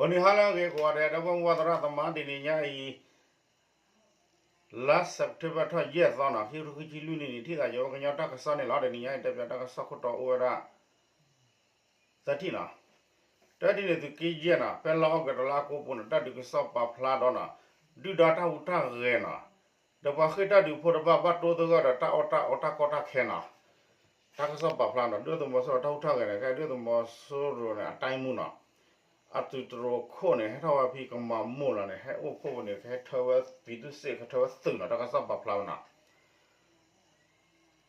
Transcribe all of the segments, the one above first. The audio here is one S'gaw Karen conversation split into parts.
ဂီၤနံၤဟါလၢအဂ့ၤကိးဂၤဒဲး ဒီပုၢ်ဝဲၢ်သရၣ်သမါ တနံၤညါအံၤ လါစဲးပထ့ဘၢၣ်ထီၣ်ယဲၢ်သီနီၤ ခံကထိခံဆံလွံၢ်နံၣ်န့ၣ် ထံၣ်သးယဝဲကညီတၢ်ကစီၣ်န့ၣ်လီၤ. တနံၤညါအံၤ တဲပၠးတၢ်ကစီၣ်ခိၣ်တီအိၣ်ဝဲဒၣ် သၢထံၣ်နီၤ. တၢထံၣ်န့ၣ် သုးက့ယဲၢ်နီၤ ဖဲလါအီကူးတလါကိးပူၤန့ၣ် တၢ်ဒုးကစီၣ်ပာ်ဖျါဒီးနီၤ ဒုၣ်ဒါတၢ်ဟူးတၢ်ဂဲၤနီၤ ဒီးပှၤဃ့ၢ်တၢ်ဒုးဖိတဖၣ် ဘၣ်တိသဂၢၢ်ဒီးတၢ်အီၣ်တၢ်အီတၢ်ကီတၢ်ခဲနီၤ. တၢ်ကစီၣ်ပာ်ဖျါနီၤ ဒုၣ်ဒါသုးမီၤစိရိၤတၢ်ဟူးတၢ်ဂဲၤန့ၣ် ကဲဒုၣ်ဒါသုးမီၤစိရိၤန့ၣ် အတၢ်မူနီၤ အသုးတရိးခိၣ်န့ၣ် ဟဲထီၣ်ဝဲဖဲကမၤမိၢ်လီၤန့ၣ် ဟဲအိၣ်ဖှိၣ်ဝဲန့ၣ် ကဟဲထၢဝဲ ပံၤသူစ့ၣ် ကထၢဝဲသုးနီၤ တၢ်ကစီၣ်ပာ်ဖျါဝဲနီၤ.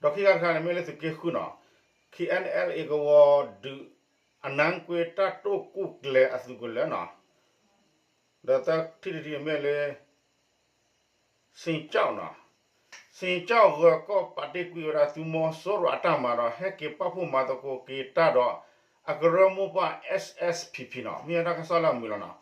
ဒီးခံဂၤတခါန့ၣ် မ့ၢ်လၢသုးက့ဃုနီၤ ခ့ၣ်အဲၣ်အဲၣ်လ်အ့ၣ် ကဝီၤဒုး အနါကွ့တၢ်တိာ်ကူၣ်ကျဲၤအသုးကလၢၤနီၤ. ဒီးသၢထံၣ်တထံၣ်န့ၣ်မ့ၢ်လၢ စ့ၣ်ကၠီၣ်နီၤ စ့ၣ်ကၠီၣ်ဂၢၤကီၢ်ပာ်တ့ၢ်ကွံာ်ဝဲဒၣ်သုးမီၤစိရိၤအတၢ်မၤဒီး ဟဲက့ၤပာ်ဖှိၣ်မၤသကိးက့ၤတၢ်ဒီး အကရၢမိၢ်ပှၢ် S S P P နီၤ မ့ၢ်တၢ်ကစီၣ်လၢအမုာ်လီၤနီၤ.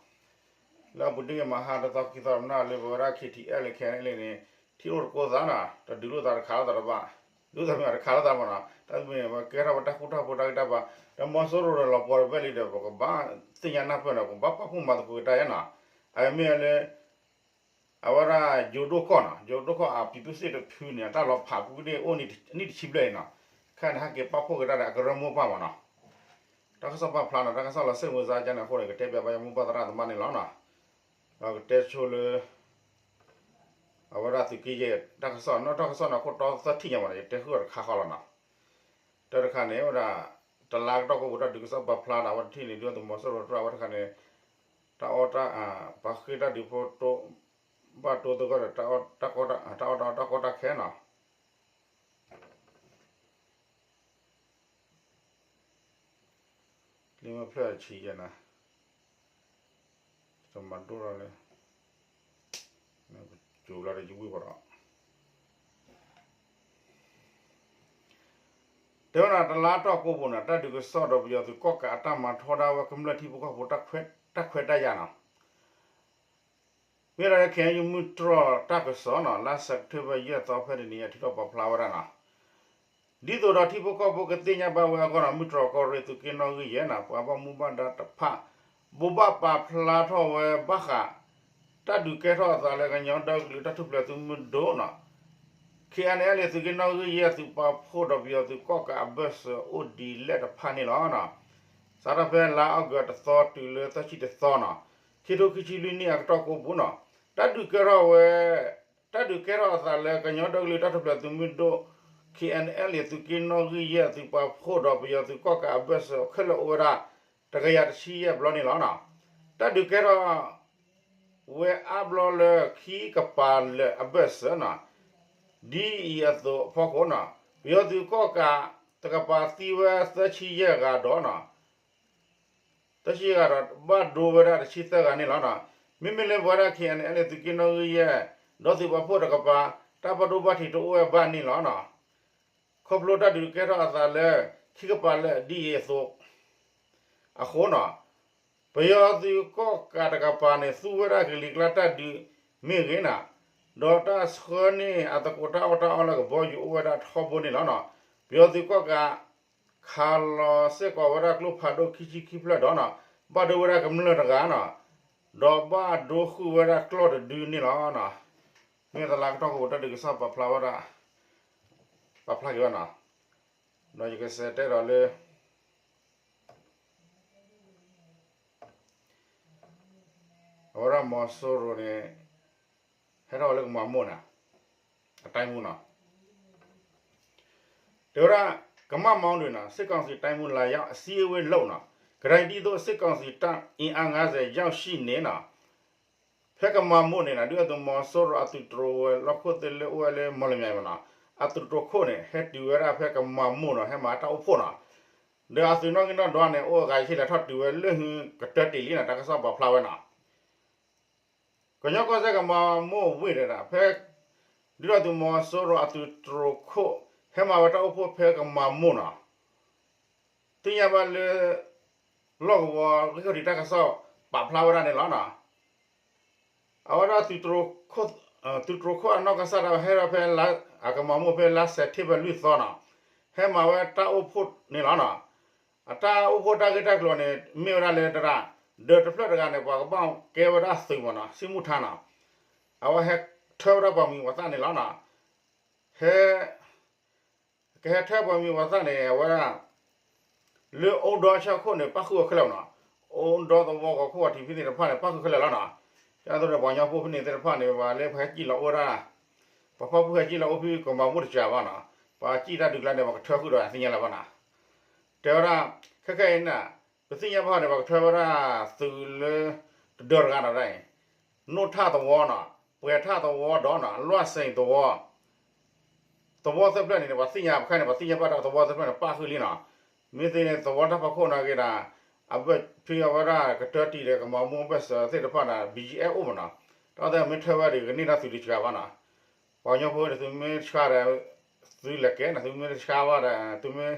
လၢအပူၤတ့ၢ်မဟါတသီခံသီမနုၤလၢပဝဲဒၣ် K T L K N L န့ၣ် ထံၣ်လိာ်တကိးသးနီၤ တဒုးလိာ်သးတခးလိာ်သးတဘၣ် ဒုးသးမ့ၢ်တခးလိာ်သးမနီၤ တၢ်မ့ၢ်န့ၣ် ပကဲထီၣ်ပတၢ်ဃူတၢ်ဖိးတၢ်ဂံၢ်တၢ်ဘါ ဒီးမီၤစိရိၤဒီးလီၤပှီၢ်တဘၣ်လံဒီး ပကဘၣ်သ့ၣ်ညါနၢ်ပၢၢ်နီၤ ပကဘၣ်ပာ်ဖှိၣ်မၤသကိးက့ၤတၢ်ယဲနီၤ. အမ့ၢ်လၢ အဝဲဒၣ်ယိၤဒိၣ်ကီၢ်နီၤ ယိၤဒိၣ်ကီၢ်အပံၤသူစ့ၣ်တဖုန့ၣ် အတၢ်လီၤဖးပူၤန့ၣ်အိၣ်နံၣ်တဆံဘျဲၣ်အံၤနီၤ ခဲအံၤန့ၣ် ဟဲက့ၤပာ်ဖှိၣ်က့ၤတၢ်ဒီးအကရၢမိၢ်ပှၢ်မနီၤ. တၢ်ကစီၣ်ပာ်ဖျါနီၤ တၢ်ကစီၣ်လီၤစ့ၣ်ဝဲစါကန့ၣ်အဃိန့ၣ် ကတဲပၠးဘၣ်ယမိၢ်ပၢ်သရၣ်သမါန့ၣ်လီၤနီၤ. ဒီးကတဲဆိလၢ အဝဲဒၣ်သုးက့ယဲၢ်တၢ်ကစီၣ်နီၤ တၢ်ကစီၣ်န့ၣ်ခိၣ်တီသၢထံၣ်ညါမနီၤ ယတဲဃုာ်အီၤတခါဃီလီၤနီၤ. တၢ်တခါန့ၣ် ဝဲဒၣ် တလါကတီၢ်ကိးပူၤတၢ်ဒုးကစီၣ်ပာ်ဖျါဒီး အဝဲတထံၣ်န့ၣ် ဒုၣ်ဒါသုးမီၤစိရိၤတြၢ်ဝဲတခါန့ၣ် တၢ်အီၣ်တၢ် ပှၤဃ့ၢ်တၢ်ဒုးဖိ ဘၣ်တိသဂၢၢ်ဒီး တၢ်အီၣ်တၢ်အီတၢ်ကီတၢ်ခဲနီၤ. လံမ့ၢ်ဖျၢၣ်ဆံယဲၢ်နၤ တမၤဒိၣ်ထီၣ်လၢ ကၠိၤလၢတယဝံၣ်ပဒီး တဲဝဲဒၣ်တလါတီၢ်ကိးပူၤန့ၣ် တၢ်ဒုးကစီၣ်ဒီးပယီၤသုးကီၣ်ကးအတၢ်မၤထီဒါဝဲကမျၢၢ်ထံဖိကီၢ်ဖိတၢ်ခွဲးတၢ်ယာ်နီၤ. မ့ၢ်ဒၣ်လၢ K N U မုၢ်တြီၢ်တၢ်ကစီၣ်နီၤ လါစဲးပထ့ဘၢၣ်ယဲၢ်သီဖဲတနံၤအံၤ ထံၣ်ထီၣ်ပာ်ဖျါဝဲဒၣ်နီၤ. ဒ်သိးဒီးထံဖိကီၢ်ဖိကသ့ၣ်ညါဘၣ်ဝဲအဂီၢ်နီၤ မုၢ်တြီၢ်ကီၢ်ရ့ၣ်သုးက့နီၣ်ဂံၢ်ယဲၢ်နီၤ ပှၤဘၣ်မူဘၣ်ဒါတဖၣ် ဘိးဘၣ်ပာ်ဖျါထီၣ်ဝဲဘၣ်ဃး တၢ်ဒုးကဲထီၣ်အသးလၢကညီဒီကလုာ်တၢ်ထူၣ်ဖျဲးသုးမုၢ်ဒိၣ်နီၤ K N L သုးက့နီၣ်ဂံၢ်ယဲၢ်သုးပာ်ဖှိၣ်ဒီး ပယီၤသုးကီၣ်ကးအဘၢၣ်စၢၤအိၣ်ဒ်လဲၣ်တဖၣ်န့ၣ်လီၤ. စးထီၣ်ဖဲလါအီကူးတသီတုၤလၢသၢဆံတသီနီၤ ခံထိခံဆံလွံၢ်နံၣ်အကတီၢ်ကိးပူၤနီၤ တၢ်ဒုးကဲထီၣ်ဝဲ တၢ်ဒုးကဲထီၣ်အသးလၢကညီဒီကလုာ်တၢ်ထူၣ်ဖျဲးသုးမုၢ်ဒိၣ် K N L သုးက့နီၣ်ဂံၢ်ယဲၢ်သုးပာ်ဖှိၣ်ဒီး ပယီၤသုးကီၣ်ကးအဘၢၣ်စၢၤခဲလၢာ်အိၣ်ဝဲဒၣ် တကယၤတဆံယဲၢ်ဘျီန့ၣ်လီၤ. တၢ်ဒုးကဲထီၣ် ဝဲအါဘျီလၢခံကပၤလၢာ်အဘၢၣ်စၢၤနီၤ ဒ်အံၤအသိးအဖီခိၣ်နီၤ ပယီၤသုးကီၣ်ကးတကပၤသံဝဲသၢဆံယဲၢ်ဂၤဒီးနီၤ သၢဆံယဲၢ်ဂၤဒီး ဘၣ်ဒိဝဲဒၣ်တဆံသၢဂၤန့ၣ်လီၤ. မ့မ့ၢ်လၢပဝဲဒၣ် K N L သုးက့နီၣ်ဂံၢ်ယဲၢ် ဒီးသုးပာ်ဖှိၣ်တကပၤ တၢ်ဘၣ်ဒိဘၣ်ထံးတအိၣ်ဝဲဘၣ်န့ၣ်လီၤ. ခီဖျိတၢ်ဒုးကဲထီၣ်အသးလၢ ခံကပၤလၢာ်ဒ်အံၤအသိး အဃိနီၤ ပယီၤသုးကီၣ်ကးတကပၤန့ၣ် သူဝဲဒၣ်ကလံၤကျါတၢ်ဒုးမ့ၢ်ဂ့ၤနီၤ ဒီးတၢ်ဆှၢန့ၢ်အသကိးတၢ်အီၣ်တၢ်အီလၢကဘီယူၤအိၣ်ဝဲဒၣ်ထီဘိန့ၣ်လီၤ. ပယီၤသုးကီၣ်ကး ခးလီၤစ့ၢ်ကီးဝဲဒၣ်ကျိဖးဒိၣ်ခံဆံခံဖျၢၣ်ဒီးနီၤ ဘၣ်ဒိဝဲဒၣ်ကမျၢၢ်တဂၤနီၤ ဒီးဘၣ်ဒိဃုာ်ဝဲဒၣ်ကျီၢ်တဒုန့ၣ်လီၤ. မ့ၢ်တလါကတီၢ်ကီးပူၤတၢ်ဒုးကစီၣ်ပာ်ဖျါဝဲဒၣ် ပာ်ဖျါက့ၤဝဲနီၤ ဒီးယကစးတဲဒီးလၢ အဝဲဒၣ်မီၤစိရိၤန့ၣ် ဟဲထီၣ်ဝဲလၢကမၤမိၢ်နီၤ အတၢ်မူနီၤ တဲဝဲဒၣ် ကမၣ်မီဒုးနီၤ စစ်ကောင်စီတိုင်းမှူးလာရောက်အစည်းအဝေးလုပ်နီၤ ကရၤဒ်သိး စစ်ကောင်စီတပ်အင်အားငါးဆယ်ရောက်ရှိနေနီၤ ဖဲကမၤမိၢ်န့ၣ်နီၤ ဒုၣ်ဒါသုးမီၤစိရိၤအသုးတရိးဝဲၤလီၢ်ခိၣ်သ့ၣ်လၢအိၣ်ဝဲလၢမီၢ်လမၠဲၣ်မနီၤ အသုးတရိးခိၣ်န့ၣ် ဟဲတုၤဝဲဒၣ်ဖဲကမၤမိၢ်နီၤ ဟဲမၤတၢ်အိၣ်ဖှိၣ်နီၤ ဒီးအသုးနီၣ်ဂံၢ်နီၣ်ဒွးန့ၣ် အိၣ်အဂၤဆံလဲၤထီၣ်တုၤဝဲလၢဟုကတၢၢ်တ့ၢ်လံနီၤ တၢ်ကစီၣ်ပာ်ဖျါဝဲနီၤ ကညီကီၢ်စဲၣ်ကမၤမိၢ်ဝ့ၢ်ဒၣ် ဖဲ ဒုၣ်ဒါသုးမီၤစိရိၤအသုးတရိးခိၣ် ဟဲမၤဝဲတၢ်အိၣ်ဖှိၣ်ဖဲကမၤမိၢ်နီၤ သ့ၣ်ညါဘၣ်လၢ လီၢ်ကဝီၤဂံၢ်ခီၣ်ထံးတၢ်ကစီၣ်ပာ်ဖျါဝဲဒၣ်န့ၣ်လီၤနီၤ အဝဲဒၣ် သုးတရိးခိၣ်အနီၢ်ကစၢ်ဒၣ်ဝဲဟဲထီၣ်ဖဲ အကမၤမိၢ်ဖဲလါစဲးပထ့ဘၢၣ်လွံၢ်သီနီၤ ဟဲမၤဝဲတၢ်အိၣ်ဖှိၣ်န့ၣ်လီၤနီၤ အတၢ်အိၣ်ဖှိၣ်တၢ်ဂ့ၢ်တၢ်ကျိၤန့ၣ် မ့ၢ်ဝဲဒၣ်လၢတရၣ် ဒီးတဖျၢၣ်တဂၤန့ၣ် ပှၤကဘၣ်ကဲဝဲဒၣ်သုးမ့ၢ်နီၤ စံမူထါနီၤ, အဝဲဟဲထၢဝဲဒၣ်ပှၤမံၤပှၤသၣ်န့ၣ်လီၤနီၤ, ဟဲ ကဟဲထၢပှၤမံၤပှၤသၣ်န့ၣ် အဝဲဒၣ် လၢအိၣ်ဒီးဆၢခိၣ်န့ၣ် ပၣ်ဃုာ်အီၤခဲလၢာ်နီၤ, အိၣ်ဒီးသဝီဂီၤခိၣ်ဂီၤထံးဖဲန့ၣ်တဖၣ်န့ၣ် ပၣ်ဃုာ်ခဲလၢာ်လီၤနီၤ, ကဲသိးန့ၣ် ပှၤကညီဖိဖဲန့ၣ်သ့ၣ်တဖၣ်န့ၣ် ပှၤလၢပှၤဟဲစံၣ်လီၤအိၣ်ဝဲဒၣ် ပှၤဖၣ်ပူၣ်ဟဲစံၣ်လီၤအိၣ်ဖဲကမၤမိၢ်တစှၤဘၣ်နီၤ, ပှၤစံၣ်တၢ်ဒုးကျါန့ၣ် ပှၤကထၢဃုာ်ဒီးသ့ၣ်ညါလၢၤဘၣ်နီၤ, တဲဝဲဒၣ် ခဲခဲအံၤန့ၣ် ပသ့ၣ်ညါဘၣ်န့ၣ် ပှၤကထၢဝဲဒၣ်သုးလၢ တဒၢတဂၤနီၤဒၣ်အံၤ, နိၣ်ထၣ်သဝီနီၤ, ပှဲၤထၣ်သဝီဒီးနီၤ, လွၣ်စ့ၣ်သဝီ သဝီသၢဖျၢၣ်န့ၣ် ပှၤသ့ၣ်ညါ ပခါန့ၣ် ပှၤသ့ၣ်ညါဘၣ်ဒီးသဝီသၢဖျၢၣ်န့ၣ် ပၣ်ဃုာ်လံနီၤ, မ့ၢ်သ့န့ၣ် သဝီတၢ်ဖီခိၣ်နာ်က့ဒီး အဘၢၣ်ဖဲအဝဲဒၣ်ကတၢၢ်တံၢ်ဒီးကမၤမိၢ်ဘၢၣ်စၢၤသ့ၣ်တဖၣ်န့ၣ် ဘံၣ်ကၠံၣ်အဲၣ်အိၣ်မးနီၤ, တၢ်သ့ၣ်မ့ၢ်ထၢဝဲဒီး ကန့ၢ်တၢ်သုးဒုးစှၤဘၣ်နီၤ, ပှၤကညီဖိန့ၣ် သုမ့ၢ်ဆှါဒီး သုလဲၤကဲနီၤ, သုမ့ၢ်တဆှါဘၣ်ဒီး သုမ့ၢ်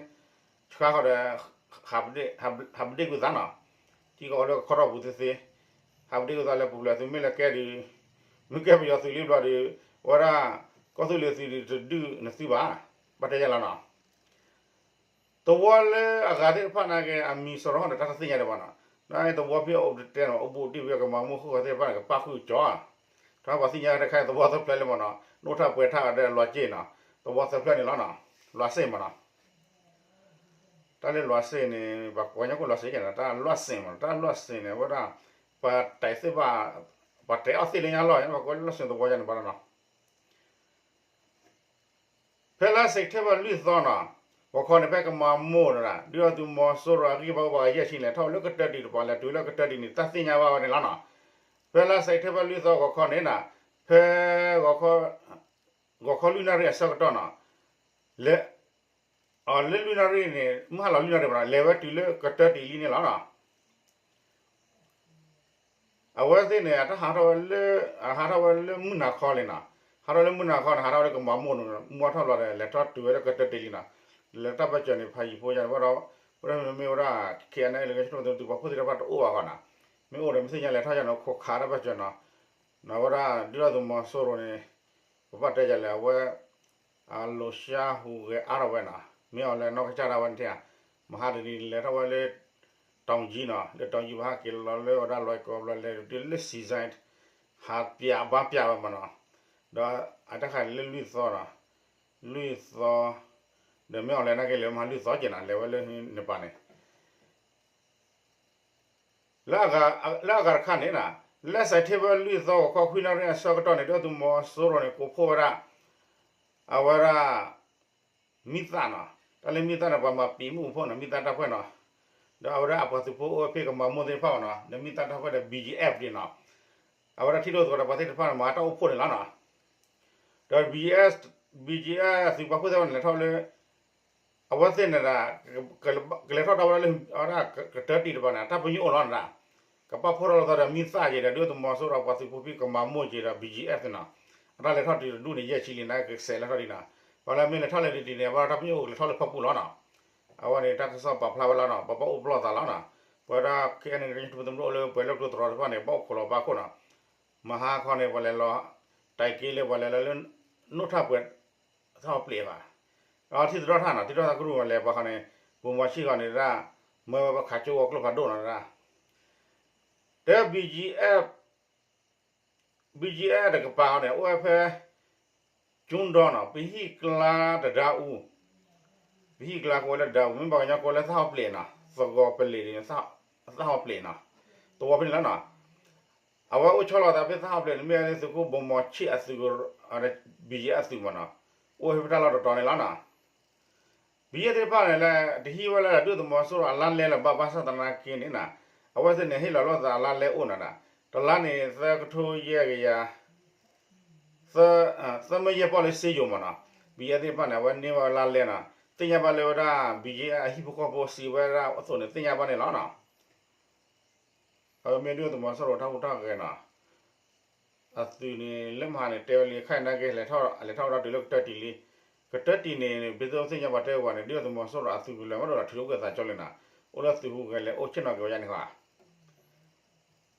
ဆှါဃီဒီး ဟးပဒ့ၣ်ကွံာ်သးနီၤ, ကံကီးလၢခီထီၣ်ပူၤသ့သ့, ဟးပဒ့ၣ်ကွံာ်သးလၢပူၤဖျဲး သုမ့ၢ်လဲၤကဲဒီး မ့ၢ်ကဲပယီၤသုးလံဘျီဒီး ဝဲဒၣ် ကီၢ်သူလ့ၤသုးဒုးတဒုးနသုဘၣ်, ဘၣ်တဲယဲလီၤနီၤ, သဝီလၢအဂၤသ့ၣ်တဖၣ်နာ်က့ အမံၤစရီန့ၣ် တၢ်တသ့ၣ်ညါဒံးဘၣ်နီၤ, သဝီဖဲအအိၣ်ပတဲနီၤ အိၣ်ဘူးတံၢ်ဖဲကမၤမိၢ်ဃုာ်ဃီသ့ၣ်တဖၣ်န့ၣ် ကပၣ်ဃုာ်ကၠီ, တၢ်ပှၤသ့ၣ်ညါတခါအံၤ သဝီသၢဖျၢၣ်လံမးနီၤ, နိၣ်ထၣ်ပှဲၤထၣ်ဒီးလွးကၠ့ၣ်နီၤ, သဝီသၢဖျၢၣ်န့ၣ်လီၤနီၤ, လွးစ့ၣ်မးနီၤ, တၢ်လၢလွးစ့ၣ်န့ၣ် ပှၤကညီကိးလွးစ့ၣ်ကဲနီၤ, တၢ်လွးစ့ၣ်မးနီၤ, တၢ်လွးစ့ၣ်န့ၣ် အဝဲဒၣ် ပှၤတဲသ့ၣ်ဘၣ်, ပှၤတဲအီၣ်သ့ၣ်လၢညါလီၤ, ပှၤကိးလွးစ့ၣ်သဝီယါန့ၣ်ဘၣ်နီၤ ဖဲလါစဲးပထ့ဘၢၣ်လွံၢ်သီနီၤ, ဂီၤခီန့ၣ် ဖဲကမၤမိၢ်န့ၣ် ဒုၣ်ဒါသုးမီၤစိရိၤအဂံၢ်ဘါအိၣ်ပှၤယဲၢ်ဆံန့ၣ် ထီၣ်ဝဲလၢကတၢၢ်တံၢ်တပၤ လဲၤတုၤလၢကတၢၢ်တံၢ်န့ၣ် တၢ်သ့ၣ်ညါဘၣ်ဝဲန့ၣ်လီၤနီၤ. ဖဲလါစဲးပထ့ဘၢၣ်လွံၢ်သီဂီၤခီန့ၣ်နီၤ, ဖဲ ဂီၤခီလွံၢ်နၣ်ရံၣ်အဆၢကတီၢ်နီၤ, လဲၤ အလၢလွံၢ်နၣ်ရံၣ်န့ၣ် မုၢ်ဟါလီၤလွံၢ်နၣ်ရံၣ်ဘၣ်နီၤ, လဲၤဝဲတုၤလၢကတၢၢ်တံၢ်လံန့ၣ်လီၤနီၤ. အဝဲသ့ၣ်န့ၣ် အတၢ်ဟးထီၣ်ဝဲလၢ အဟးထီၣ်ဝဲလၢမုၢ်နၤခီလံနီၤ, ဟးထီၣ်လၢမုၢ်နၤခီန့ၣ် ဟးထီၣ်ဝဲလၢကမၤမိၢ်န့ၣ် မုၢ်ထီၣ်ဘျီဒီး လဲၤထီၣ်တုၤဝဲလၢကတၢၢ်တံၢ်လံနီၤ, လဲၤတၢ်ဘၣ်စၢၤန့ၣ် ဖးယံၤဖိယါန့ၣ် ဘၣ်ဒီး ဝဲဒၣ်မ့ၢ်ဝဲဒၣ် ခဲအံၤန့ၣ် လၢကဆၢထၢၣ်သုးပာ်ဖှိၣ်သ့ၣ်တဖၣ်တအိၣ်ဘၣ်ဃီနီၤ, မ့ၢ်အိၣ်ဒီးမ့ၢ်သ့ၣ်ညါလဲၤထီၣ်ယါန့ၣ် ခိးခးတၢ်ဘၣ်စၢၤနီၤ, နီၤဝဲဒၣ်ဒုၣ်ဒါသုးမီၤစိရိၤန့ၣ် ပဘၣ်တဲယၤလဲၣ် အဝဲ အလိၤရှါဟူးဂဲၤအါထီၣ်ဝဲနီၤ, မ့ၢ်အီၤလဲၤနီၢ်ကစၢ်ဒၣ်ဝဲန့ၣ်ထံၣ်ဧါ, မဟါတနံၤလဲၤထီၣ်ဝဲလၢ တောင်ကြီးနီၤ, လၢ တောင်ကြီး ပဟဲက့ၤလီၤလၢဝဲဒၣ်လွဲၢ်ကီၢ်ဘျီလဲၤတုၤလၢစံၤစဲး ဟးပျးဘါပျးဝဲမးနီၤ, ဒီးအတၢ်ခါန့ၣ်လၢလွံၢ်သီနီၤ, လွံၢ်သီ ဒီးမ့ၢ်အီၤလဲၤနာ်က့လဲၤမဟါလွံၢ်သီက့ၤနီၤ, လဲၤဝဲလၢန့ၣ်ပၤန့ၣ် လၢအဂၤတခါန့ၣ်နီၤ, လါစဲးပထ့ဘၢၣ်လွံၢ်သီဂီၤခီခွံနၣ်ရံၣ်အဆၢကတီၢ်န့ၣ် ဒုၣ်ဒါသုးမီၤစိရိၤန့ၣ် ကိးဖှိၣ်ဝဲဒၣ် အဝဲဒၣ် မံသၣ်နီၤ, တၢ်လၢမံသၣ်န့ၣ် ပှၤမၤပံာ်မုၣ်ဖိနီၤ, မံသၣ်တၢ်ပှဲၤနီၤ, ဒီးအဝဲဒၣ်အပှၤသုးဖိအိၣ်ဝဲဖဲကမၤမိၢ်သ့ၣ်တဖၣ်နီၤ, ဒီးမံသၣ်တၢ်ပှဲၤဒီး ဘံၣ်ကၠံၣ်အဲၣ်ပူၤနီၤ, အဝဲဒၣ်ထံၣ်လိာ်သကိးဒီးပှၤသ့ၣ်တဖၣ်န့ၣ် မၤတၢ်အိၣ်ဖှိၣ်န့ၣ်လီၤနီၤ, ဒီး ဘံၣ်ကၠံၣ်အဲၣ် ဘံၣ်ကၠံၣ်အဲၣ်သုးပာ်ဖှိၣ်သ့ၣ်တဖၣ်န့ၣ် လဲၤထီၣ်လၢ အဝဲသ့ၣ်န့ၣ်ဒီး ကလဲၤထီၣ်တၢ်ဝဲဒၣ်လၢ အဝဲဒၣ်ကတၢၢ်တံၢ်တပၤန့ၣ် အတၢ်ပညိၣ်အိၣ်လီၤန့ၣ်ဒီး ကပာ်ဖှိၣ်ထီၣ်လိာ်သးဒီးမံသၣ်က့ၤဒီး ဒုၣ်ဒါသုးမီၤစိရိၤပှၤသုးဖိဖဲကမၤမိၢ်က့ၤဒီး ဘံၣ်ကၠံၣ်အဲၣ်သ့ၣ်နီၤ, အတၢ်လဲၤထီၣ်တံၢ်တဒူၣ်န့ၣ် ယဲၢ်ဆံလံန့ၣ် ကစဲးလဲၤထီၣ်ဒံးနီၤ, ပှၤလၢမ့ၢ်လဲၤထီၣ်လဲၤဒံးတံၢ်န့ၣ် အဝဲဒၣ်တၢ်ပညိၣ်အိၣ်ကလဲၤထီၣ်လၢဖီပူၤလီၤနီၤ, အဝဲန့ၣ်တၢ်ကစီၣ်ပာ်ဖျါဝဲလီၤနီၤ, ပပၢ်အိၣ်ပလီၢ်သးလီၤနီၤ, ပဝဲဒၣ် ခဲအံၤန့ၣ် ကညီသုးမုၢ်သံၣ်ဘိလၢပှဲၤလၢကျိၤသရီတဖၣ်န့ၣ် ဘၣ်အိၣ်ခိးလီၤဘၣ်ခိၣ်နီၤ, မဟါခီန့ၣ် ပှၤလဲၤလီၤ တၢ်က့လၢပှၤလဲၤလီၤလၢ နိၣ်ထၣ်ပှဲၤ သၣ်ဟီၣ်ပျဲၢ်ဘၣ်, ဒီးထံသတြီထၣ်နီၤ, ထံသတြီထၣ်ကရူၢ်ဝဲလဲၤပှၤဃီန့ၣ် ပူၤမီၤဆံၣ်ဃီန့ၣ်ဒၣ် မၢဝဲပှၤခးကၠိဝီကျိဖးဒိၣ်နီၤဒၣ်, တဲ ဘံၣ်ကၠံၣ်အဲၣ် ဘံၣ်ကၠံၣ်အဲၣ်တကပၤဃီန့ၣ် အိၣ်ဝဲဖဲ ကၠူဒီနီၤ, ပဟံၣ်ကျါတဒါအူ, ပဟံၣ်ကျါကိးဝဲလၢတဒါအူ, မ့ၢ်ပှၤကညီကိးလၢသၣ်ဟီၣ်ပျဲၢ်နီၤ, သဂီၤပလ့ၤဒ်န့ၣ် သၣ်ဟီၣ်ပျဲၢ်နီၤ, သဝီဖဲန့ၣ်လီၤနီၤ, အဝဲအိၣ်ဆီလီၤသးဖဲသၣ်ဟီၣ်ပျဲၢ်န့ၣ် မ့ၢ်ဝဲလၢသုးခိၣ်ဘိမီၤဆံၣ်အသုး ဘံၣ်ကၠံၣ်အဲၣ်အသုးမးနီၤ, အိၣ်ဖဲပတၢ်လီၢ်တတီၤန့ၣ်လီၤနီၤ, ဘံၣ်ကၠံၣ်အဲၣ်သ့ၣ်တဖၣ်န့ၣ်လဲၣ် တဟံးဝဲလၢဒုၣ်ဒါသုးမီၤစိရိၤအလါလဲလၢၤဘၣ် ဘၣ်ဆၣ်သနာ်က့န့ၣ်နီၤ, အဝဲသ့ၣ်န့ၣ် ဟ့ၣ်လီၤလိာ်သးအလါလဲအိၣ်နီၤဒၣ်, တလါန့ၣ် သၢကထိယဲၢ်ကယၤ သၢမၢယဲၢ်ပီၣ်လၢစ့ယိၤမးနီၤ, ဘံၣ်ကၠံၣ်အဲၣ်သ့ၣ်တဖၣ်န့ၣ် အဝဲန့ၢ်ဝဲလါလဲနီၤ, သ့ၣ်ညါဘၣ်လၢဝဲဒၣ် ဘံၣ်ကၠံၣ်အဲၣ်အဟံၣ်ဖိဃီဖိစံးဝဲဒၣ်အသိးန့ၣ် သ့ၣ်ညါဘၣ်န့ၣ်လီၤနီၤ. အဝဲမ့ၢ်ဒုၣ်ဒါသုးမီၤစိရိၤတၢ်ဟူးတၢ်ဂဲၤနီၤ, အသုးန့ၣ် လၢမဟါန့ၣ် တဲဝဲလံ ခဲအံၤနာ်က့ လဲၤထီၣ်ဝဲဒၣ်တုၤလၢကတၢၢ်တံၢ်လံ, ကတၢၢ်တံၢ်န့ၣ် ပသ့ၣ်ညါပှၤတဲဝဲန့ၣ် ဒုၣ်ဒါသုးမီၤစိရိၤအသုးကလၢၤမ့ၢ်ဒိၣ်ဒီး ထုးလီၤကွံာ်အသးကၠိလံနီၤ, အိၣ်လၢသုးဟူးဂဲၤလဲၤအိၣ်ဆ့ၣ်နီၤက့ၤဝဲယါန့ၣ်ဃီ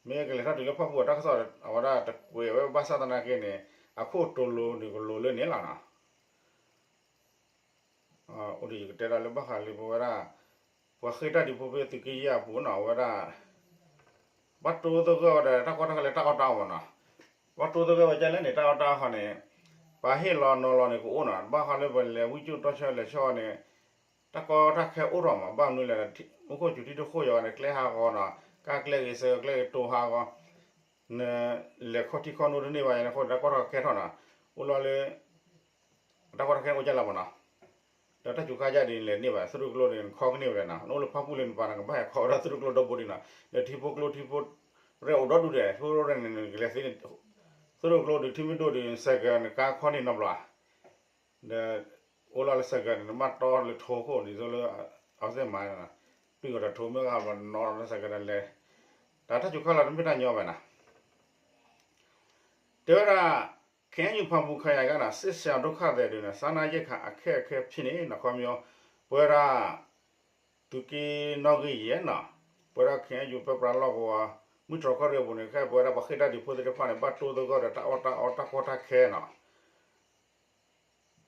မ့ၢ်ကလဲၤထီၣ်တုၤလၢဖီၣ်ပူၤအတၢ်ကစီၣ် အဝဲဒၣ်တကွဲးဝဲဘၣ်ဆၣ်သနာ်က့န့ၣ် အခိၣ်တီလိၤန့ၣ်ကလိၤလၢန့ၣ်လီၤနီၤ. အိၣ်ဒီးယကတဲဒၣ်လၢဘၣ်ဃးလံပဝဲဒၣ် ပှၤဃ့ၢ်တၢ်ဒုးဖိဖဲသုးက့ယဲၢ်အပူၤနီၤ အဝဲဒၣ် ဘၣ်တိသဂၢၢ်ဝဲဒီးတၢ်ကီတၢ်ခဲလၢတၢ်အီၣ်တၢ်အီမးနီၤ, ဘၣ်တိသဂၢၢ်ဝဲဒ်လဲၣ်န့ၣ် တၢ်အီၣ်တၢ်အီဃီန့ၣ် ပှၤဟ့ၣ်လီၤနီၤလီၤန့ၣ် ကအိၣ်နီၤ, ဘၣ်ဃီလၢပလဲၤဝံကၠိၣ်တီဆၢလဲၤဆၢအီၤန့ၣ် တၢ်ကီတၢ်ခဲအိၣ်ထီၣ်မး, ဘၣ်မနုၤလဲၣ်, မူခိၣ်စူၤထံဒိၣ်ဃိၣ်ယီၤန့ၣ် ကျဲဟးဂီၤနီၤ, ကါကျဲဂ့ၤစဲၤကျဲဂ့ၤတိၤဟးဂီၤ နလဲၤခီၣ်ထံခီၣ်နိတန့ၢ်ဘၣ်ယၤန့ၣ်အဃိန့ၣ် တၢ်ကီတၢ်ခဲထီၣ်နီၤ, အိၣ်လီၤလၢ တၢ်ကီတၢ်ခဲအိၣ်ကၢ်လီၤမးနီၤ, ဒီးတၢ်စူၤခါယါဒ်န့ၣ်လဲၤန့ၢ်ဘၣ် သရူးကျိန့ၣ် နခီကန့ၢ်ဝဲဒၣ်နီၤ, နအိၣ်လၢဖၣ်ပူၣ်လၢနပၤန့ၣ် ကဘၣ်ဟဲခီဝဲဒၣ်သရူးကျိဒီဘိဒံးနီၤ, ဒီးထံဖိကျိထံဖိရဲၣ်အိၣ်ဒီဒူၣ်ဒီး ထံဖိရဲၣ်န့ၣ် နကလဲၤသ့န့ၣ် သရူးကျိဒုးထံမ့ၢ်ဒိၣ်ဒုး နစဲးကၢၤနကါခီန့ၢ်နီတဘျီဧါ ဒီး အိၣ်လီၤလၢစဲးကၢၤန့ၣ် နဘၣ်တီလၢထိခိၣ်ဒ်သိးလၢ အဝဲသ့ၣ်မၤ ပံၤအီၤဒီးထိမ့ၢ်ဂ့ၤဘျီနီၤလၢစဲးကၢၤန့ၣ်လဲၤ, တၢ်စူၤခါလီၤတမ့ၢ်တၢ်ညီဘၣ်နီၤ, တဲဝဲဒၣ် ခဲအံၤယူၤဖၣ်ပူၤခါယၤကါနီၤ စစ်ရှောင်ဒုက္ခသည်ဒုးနီၤ စားနပ်ရိက္ခာအခက်အခဲဖြစ်နေနီၤ ခီပညီ ပဝဲဒၣ် သုးက့နီၣ်ဂံၢ်ယဲၢ်နီၤ, ပဝဲဒၣ် ခဲအံၤယူၤ ပၢပြးလီၢ်ကဝီၤ မုၢ်တြီၢ်ကီၢ်ရ့ၣ်အပူၤန့ၣ် ခဲအံၤပဝဲဒၣ်ပှၤဃ့ၢ်တၢ်ဒုးဖိသ့ၣ်တဖၣ်န့ၣ် ဘၣ်တိသဂၢၢ်ဒီးတၢ်အီၣ်တၢ်အီတၢ်ကီတၢ်ခဲနီၤ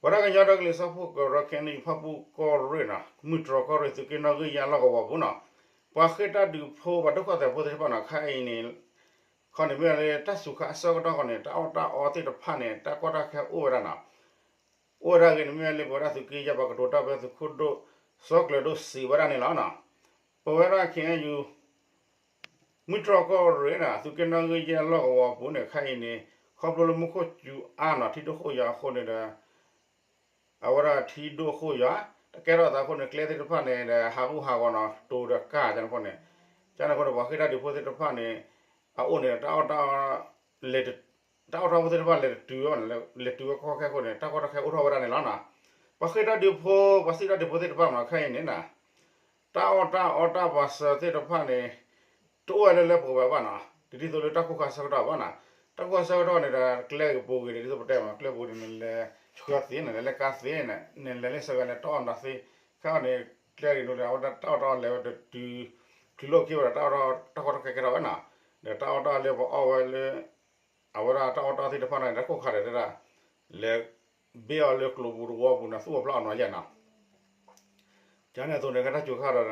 ပဝဲဒၣ်ကညီဒီကလုာ်စၢဖှိၣ်ကရၢ ခဲအံၤယူၤ ဖၣ်ပူၣ်ကီၢ်ရ့ၣ်နီၤ မုၢ်တြီၢ်ကီၢ်ရ့ၣ် သုးက့နီၣ်ဂံၢ်ယဲၢ်လီၢ်ကဝီၤပူၤနီၤ, ပှၤဃ့ၢ်တၢ်ဒုးဖိ ပှၤဒုက္ခသည်ဖိသ့ၣ်တဖၣ်နီၤ ခဲအံၤန့ၣ် ခီန့ၣ်မ့ၢ်လၢတၢ်စူၤခါအဆၢကတီၢ်ဃီန့ၣ် တၢ်အီၣ်တၢ်အီသ့ၣ်တဖၣ်န့ၣ် တၢ်ကီတၢ်ခဲအိၣ်ဝဲဒၣ်နီၤ, အိၣ်ဝဲဒၣ်ဂ့ၤန့ၣ်မ့ၢ်လၢပဝဲဒၣ်သုးက့ယဲၢ်ပှၤကတိၤတၢ်ဖဲသုးခိၣ်ဒိၣ် စီၤကျၢၤဒိၣ်စံးဝဲဒၣ်န့ၣ်လီၤနီၤ, ပဝဲဒၣ် ခဲအံၤယူၤ မုၢ်တြီၢ်ကီၢ်ရ့ၣ်နီၤ သုးက့နီၣ်ဂံၢ်ယဲၢ်လီၢ်ကဝီၤပူၤန့ၣ် ခဲအံၤန့ၣ် ခီဖျိလၢမူခိၣ်စူၤအါနီၤ ထံဒိၣ်ဃိၣ်ယီၤအဃိန့ၣ်ဒီး အဝဲဒၣ်ထံဒိၣ်ဃိၣ်ယီၤ တကဲထီၣ်သးအဃိန့ၣ် ကျဲသ့ၣ်တဖၣ်န့ၣ်ဒီး ဟးဂူာ်ဟးဂီၤနီၤ တိၤဒီးကၢ်ကန့ၣ်အဃိန့ၣ်, ကန့ၣ်အဃိန့ၣ် ပှၤဃ့ၢ်တၢ်ဒုးဖိသ့ၣ်တဖၣ်န့ၣ် အအိၣ်န့ၣ် တၢ်အီၣ်တၢ်အီ တၢ်အီၣ်တၢ်အီဖိသ့ၣ်တဖၣ်လဲၤတတုၤဝဲ လဲၤတုၤဝဲကီၢ်ခဲအဃိန့ၣ် တၢ်ကီတၢ်ခဲအိၣ်ထီၣ်ဝဲဒၣ်န့ၣ်လီၤနီၤ, ပှၤဃ့ၢ်တၢ်ဒုးဖိ ပှၤဃ့ၢ်တၢ်ဒုးဖိသ့ၣ်တဖၣ်မးနီၤ ခဲအံၤန့ၣ်နီၤ တၢ်အီၣ်တၢ်အီတၢ်ပာ်စၢၤသ့ၣ်တဖၣ်န့ၣ် တအိၣ်ဝဲလၢလၢပှဲၤပှဲၤဘၣ်နီၤ, ဒ်သိးလၢတၢ်ခိၣ်ခါဆၢကတီၢ်ဘၣ်နီၤ, တၢ်ခိၣ်ခါဆၢကတီၢ်န့ၣ်ဒီး ကျဲဂ့ၤပူၤဂ့ၤန့ၣ် ဒ်သိးပတဲမး ကျဲပူၤန့ၣ် နလဲၤဆှၢသ့ နလဲၤလၢကါသ့ နလဲၤလၢစဲးကၢၤန့ၣ် တၢ်အီၣ်နၤသ့, ခဲအံၤန့ၣ် ကျဲဂ့ၤန့ၣ် အဝဲဒၣ်တၢ်အီၣ်တၢ်အီလဲၤဝဲတတုၤ ချုးလိာ်က့ၤဝဲဒီး တၢ်အီၣ်တၢ်အီတၢ်ကီတၢ်ခဲကဲထီၣ်ဝဲနီၤ, ဒီးတၢ်အီၣ်တၢ်အီလၢပအီၣ်ဝဲလၢ အဝဲဒၣ်တၢ်အီၣ်တၢ်အီသ့ၣ်တဖၣ်န့ၣ် တၢ်ခိၣ်ခါဒီးတဲဒၣ် လဲၤဘ့ၣ်အီၤလၢကျိၤပူၤတဝီပူၤန့ၣ် သူၣ်အီၤဖျါအီၤနီၤယဲၢ်နီၤ, ကန့ၣ်အသိးန့ၣ် ကဲတၢ်စူၤခါဒီး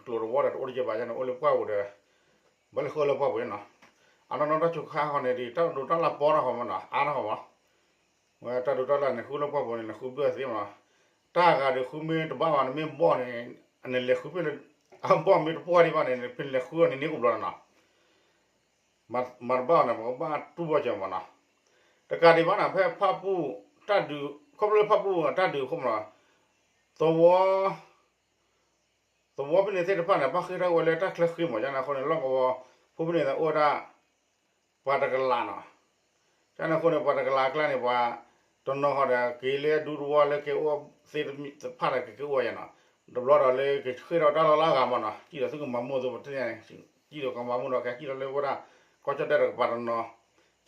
ကျိၤတဝီဒီးတအိၣ်တယဲၢ်ဘၣ်ယဲၢ်န့ၣ် အိၣ်လၢပှၢ်ပူၤဒီး ဘၣ်လဲၤဃုလၢပှၢ်ပူၤနီၤ, အနီၢ်နီၢ်တၢ်စူၤခါဃီန့ၣ်ဒီး တၢ်ဒိးတၢ်လၢ်ပီထီၣ်ဃီမးနီၤ အါထီၣ်ဃီမး ဝဲတၢ်ဒိးတၢ်လၢ်န့ၣ် ဃုလၢပှၢ်ပူၤန့ၣ် နဃုဘျၢၣ်သ့မးနီၤ, တၢ်ဂၤဒီးဃုမ့ၢ်တဘၣ်ဘၣ် နမ့ၢ်ဘီၣ်န့ၣ် နလဲၤဃုဖဲလၢ အဘီၣ်မ့ၢ်တပှၢ်ဒံးဘၣ်န့ၣ် ဖဲနလဲၤဃုအီၤန့ၣ်န့ၢ်ကဘျီနီၤ မၤတဘၣ်န့ၣ် ပကဘၣ်တူၢ်ဘၣ်စၢၤမးနီၤ, တကးဒံးဘၣ်နီၤ ဖဲဖၣ်ပူၣ်တၢ်ဒုး ခီဖျိလၢဖၣ်ပူၣ်တၢ်ဒုးအဃိမးနီၤ, သဝီ သဝီဖဲန့ၣ်သ့ၣ်တဖၣ်န့ၣ် ဘၣ်ဃ့ၢ်ထီၣ်ဝဲလၢတၢ်ချၢဃ့မး ကန့ၣ်အဃိန့ၣ် လီၢ်ကဝီၤ ဖိဖဲန့ၣ်အိၣ်ဝဲဒၣ် ပှၤတကလးနီၤ, ကန့ၣ်အဃိန့ၣ် ပှၤတကလးအကျါန့ၣ် ပှၤတနီၤဃီဒီး က့ၤလၢဒူသဝီလၢက့ၤအိၣ်သ့ၣ်တဖၣ်ဒီး က့ၤက့ၤအိၣ်ဝဲယဲၢ်နီၤ, တဘျီဒီးလၢကဃ့ၢ်ထီၣ်တၢ်လီၢ်လၢအဂၤမးနီၤ စံၣ်ဒီးသုကမၤမိၢ်သိးပတဲန့ၣ် စံၣ်ဒီးကမၤမိၢ်ဒီး ကဲစံၣ်ဒီးလၢဝဲဒၣ် ကီၢ်ကၠီၣ်တဲၣ်တကပၤတနီၤ,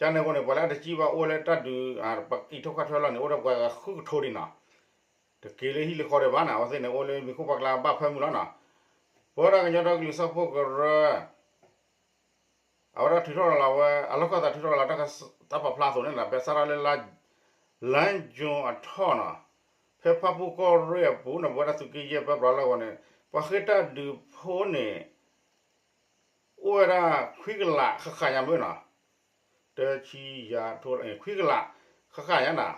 ကန့ၣ်အဃိန့ၣ် ပှၤလၢအတစံၣ်ဘၣ်အိၣ်ဝဲလၢတၢ်ဒုး ပအံးထိၣ်ခီၣ်ထွဲလီၤန့ၣ် အိၣ်ဒီးပှၤဃုကထိဒံးနီၤ, တက့ၤလၢဟံၣ်လၢဃီဒံးဘၣ်နီၤ အဝဲသ့ၣ်န့ၣ် အိၣ်လၢမံၤခိၣ်ပှၢ်ကျါဘၣ်ဖၢမုၢ်လီၤနီၤ, ပဝဲဒၣ်ကညီဒီကလုာ်စၢဖှိၣ်ကရၢ အဝဲဒၣ်ထုးထီၣ်လီၤဝဲ အလီၢ်ခၢၣ်သးထုးထီၣ်လီၤ တၢ်ပာ်ဖျါအသိးန့ၣ်ဒီး ဖဲစးထီၣ်လၢ လါယူၤအထီၣ်နီၤ, ဖဲဖၣ်ပူၣ်ကီၢ်ရ့ၣ်အပူၤန့ၣ် ပဝဲဒၣ်သုးက့ယဲၢ်ပၢပြးလီၢ်ကဝီၤန့ၣ် ပှၤဃ့ၢ်တၢ်ဒုးဖိန့ၣ် အိၣ်ဝဲဒၣ်ခွံကလးဃၣ်ဃၣ်ညါမ့ၢ်နီၤ, တဆံယၤထိ ခွံကလး ဃၣ်ဃၣ်ညါနီၤ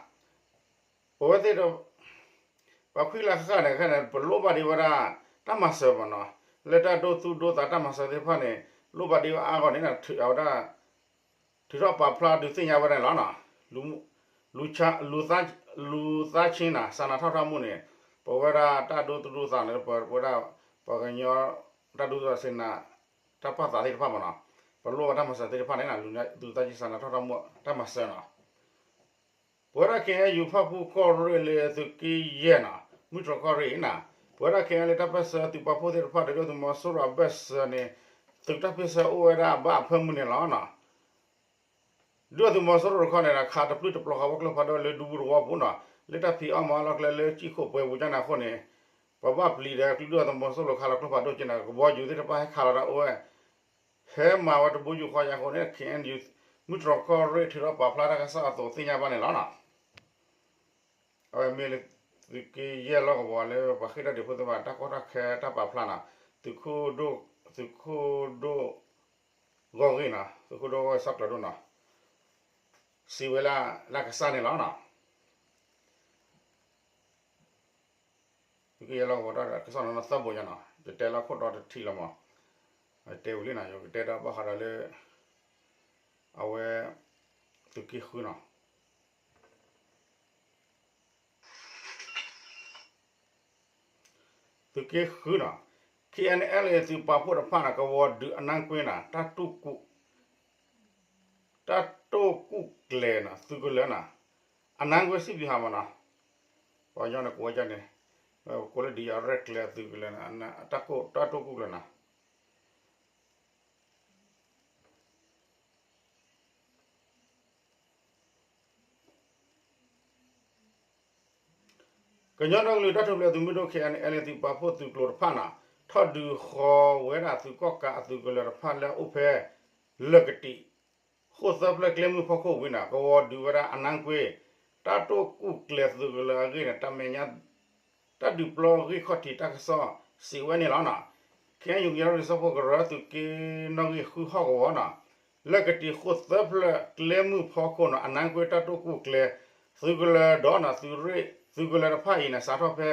ပဝဲသ့ၣ် ပှၤခွံကလးဃၣ်ဃၣ်န့ၣ် ခဲန့ၣ် ပလိၣ်ဘၣ်ဒံးဝဲဒၣ် တၢ်မၤစၢၤမးနီၤ, လၢတၢ်ဒိသူၣ်ဒိသးတၢ်မၤစၢၤသ့ၣ်တဖၣ်န့ၣ် လိၣ်ဘၣ်ဒံးဝဲအါဂီၢ်န့ၣ် အဝဲဒၣ် ထုးထီၣ်ပာ်ဖျါဒုးသ့ၣ်ညါဝဲဒၣ်န့ၣ်လီၤနီၤ, လူသားချင်းနီၤ စာနာထောက်ထားမှုန့ၣ် ပဝဲဒၣ်တၢ်ဒိသူၣ်ဒိသးန့ၣ် ပဝဲဒၣ် ပှၤကညီ တၢ်ဒိသူၣ်ဒိသးစ့နၤ တၢ်ပာ်သးသ့ၣ်တဖၣ်မးနီၤ, ပလိၣ်ဘၣ်တၢ်မၤစၢၤသ့ၣ်တဖၣ်န့ၣ် လူသားချင်းစာနာထောက်ထားမှု တၢ်မၤစၢၤနီၤ ပဝဲဒၣ် ခဲအံၤယူၤ ဖၣ်ပူၣ်ကီၢ်ရ့ၣ်လၢသုးက့ယဲၢ်နီၤ မုၢ်တြီၢ်ကီၢ်ရ့ၣ်အံၤနီၤ, ပဝဲဒၣ် ခဲအံၤယူၤ လၢတၢ်ပၢၢ်ဆၢသုးပာ်ဖှိၣ်သ့ၣ်တဖၣ်ဒီး ဒုၣ်ဒါသုးမီၤစိရိၤအဘၢၣ်စၢၤန့ၣ် သုးတၢ်ပၢၢ်ဆၢအိၣ်ဝဲဒၣ်ဘၣ်အဖၢမုၢ်န့ၣ်လီၤနီၤ. ဒုၣ်ဒါသုးမီၤစိရိၤတခီန့ၣ်ဒီး ခးတပျုၢ်တပျီၤဃီဝဲကျိဖးဒိၣ်လၢဒူပူၤတဝီပူၤနီၤ, လၢတၢ်ဖံးအီၣ်မၤအီၣ်လီၤကျဲလၢကံၣ်ခိၣ်ပှဲၤပူၤကန့ၣ်အဃိန့ၣ်, ပဘၣ်ပျံၤဒီးကျိဒုၣ်ဒါသုးမီၤစိရိၤခးလီၤကျိဖးဒိၣ်က့န့ၣ် ကဘီယူၤသ့ၣ်တဖၣ်ဟဲခးလီၤဒၣ်အိၣ်ဝဲ ဟဲမၤဝဲတဘိယူၢ်ဃီယါအဃိန့ၣ် ခဲအံၤယူၤ မုၢ်တြီၢ်ကီၢ်ရ့ၣ်ထုးထီၣ်ပာ်ဖျါတၢ်ကစီၣ်အသိးသ့ၣ်ညါဘၣ်န့ၣ်လီၤနီၤ. အဝဲမ့ၢ်လၢသုးက့ယဲၢ်လီၢ်ကဝီၤလၢပှၤဃ့ၢ်တၢ်ဒုးဖိသ့ၣ်တဖၣ် တၢ်ကီတၢ်ခဲတၢ်ပာ်ဖျါနီၤ, သုးခိၣ်ဒိၣ် သုးခိၣ်ဒိၣ် ဂီၢ်ဂ့ၢ်နီၤ သုးခိၣ်ဒိၣ်ဂီၢ်ဂ့ၢ်ဆီကျၢၤဒိၣ်နီၤ စံးဝဲလၢ လၢကစၢ်န့ၣ်လီၤနီၤ သုးက့ယဲၢ်လီၢ်ကဝီၤတၢ်ကစီၣ်နီၤ သၢဘိညါနီၤ ယတဲလီၤခိၣ်ဒီတထံၣ်လီၤမး တဲဝံၤလံနီၤ ယကတဲဒီးဘၣ်ဃးဒီးလၢ အဝဲ သုးက့ဃုနီၤ သုးက့ဃုနီၤ K N L A သုးပာ်ဖှိၣ်တဖၣ်န့ၣ် ကဝီၤဒုးအနါကွ့နီၤ တၢ်တိၢ်ကူၣ် တၢ်တိၢ်ကူၣ်ကျဲၤနီၤ သုးကလၢၤနီၤ အနါကွ့စံးဘံဟးမးနီၤ ပှၤကညီန့ၣ်ကိးဝဲဒ်န့ၣ် ကိးလၢဒုးယၤရဲၣ်ကျဲၤသုးကလၢၤနီၤ တၢ်တိၢ်ကူၣ်ကျဲၤနီၤ ကညီဒီကလုာ်တၢ်ထူၣ်ဖျဲးသုးမုၢ်ဒိၣ် K N L A သုးပာ်ဖှိၣ်သုးကျိၤတဖၣ်န့ၣ် ထီၣ်ဒုးဃီၤဝဲဒၣ်သုးကီၣ်ကးအသုးကလၢၤတဖၣ်လၢအိၣ်ဖဲ လၢၢ်ကတံး ဃိၣ်သၢဖျၢၣ်ကျဲမုၢ်ဖီခိၣ်ဝံၤန့ၣ် ကဝီၤဒုးဝဲဒၣ်အနါကွ့ တၢ်တိၢ်ကူၣ်ကျဲၤသုးကလၢၤအဂ့ၢ်န့ၣ် တၢ်မဲာ်ညါ တၢ်ဒုးပျီဂ့ၢ်ခီၣ်ထံးတၢ်ကစီၣ်စံးဝဲန့ၣ်လီၤနီၤ ခ့ယုၢ်ကညီဒီကလုာ်စၢဖှိၣ်ကရၢသုးက့နီၣ်ဂံၢ်ဃုဟီၣ်ကဝီၤနီၤ လၢၢ်ကတံးဃိၣ်သၢဖျၢၣ်ကျဲမုၢ်ဖီခိၣ်နီၤ အနါကွ့တၢ်တိၢ်ကူၣ်ကျဲၤ သုးကလၢၤဒီးနီၤ သုးရ့ၣ် သုးကလၢၤတဖၣ်အံၤန့ၣ် စးထီၣ်ဖဲ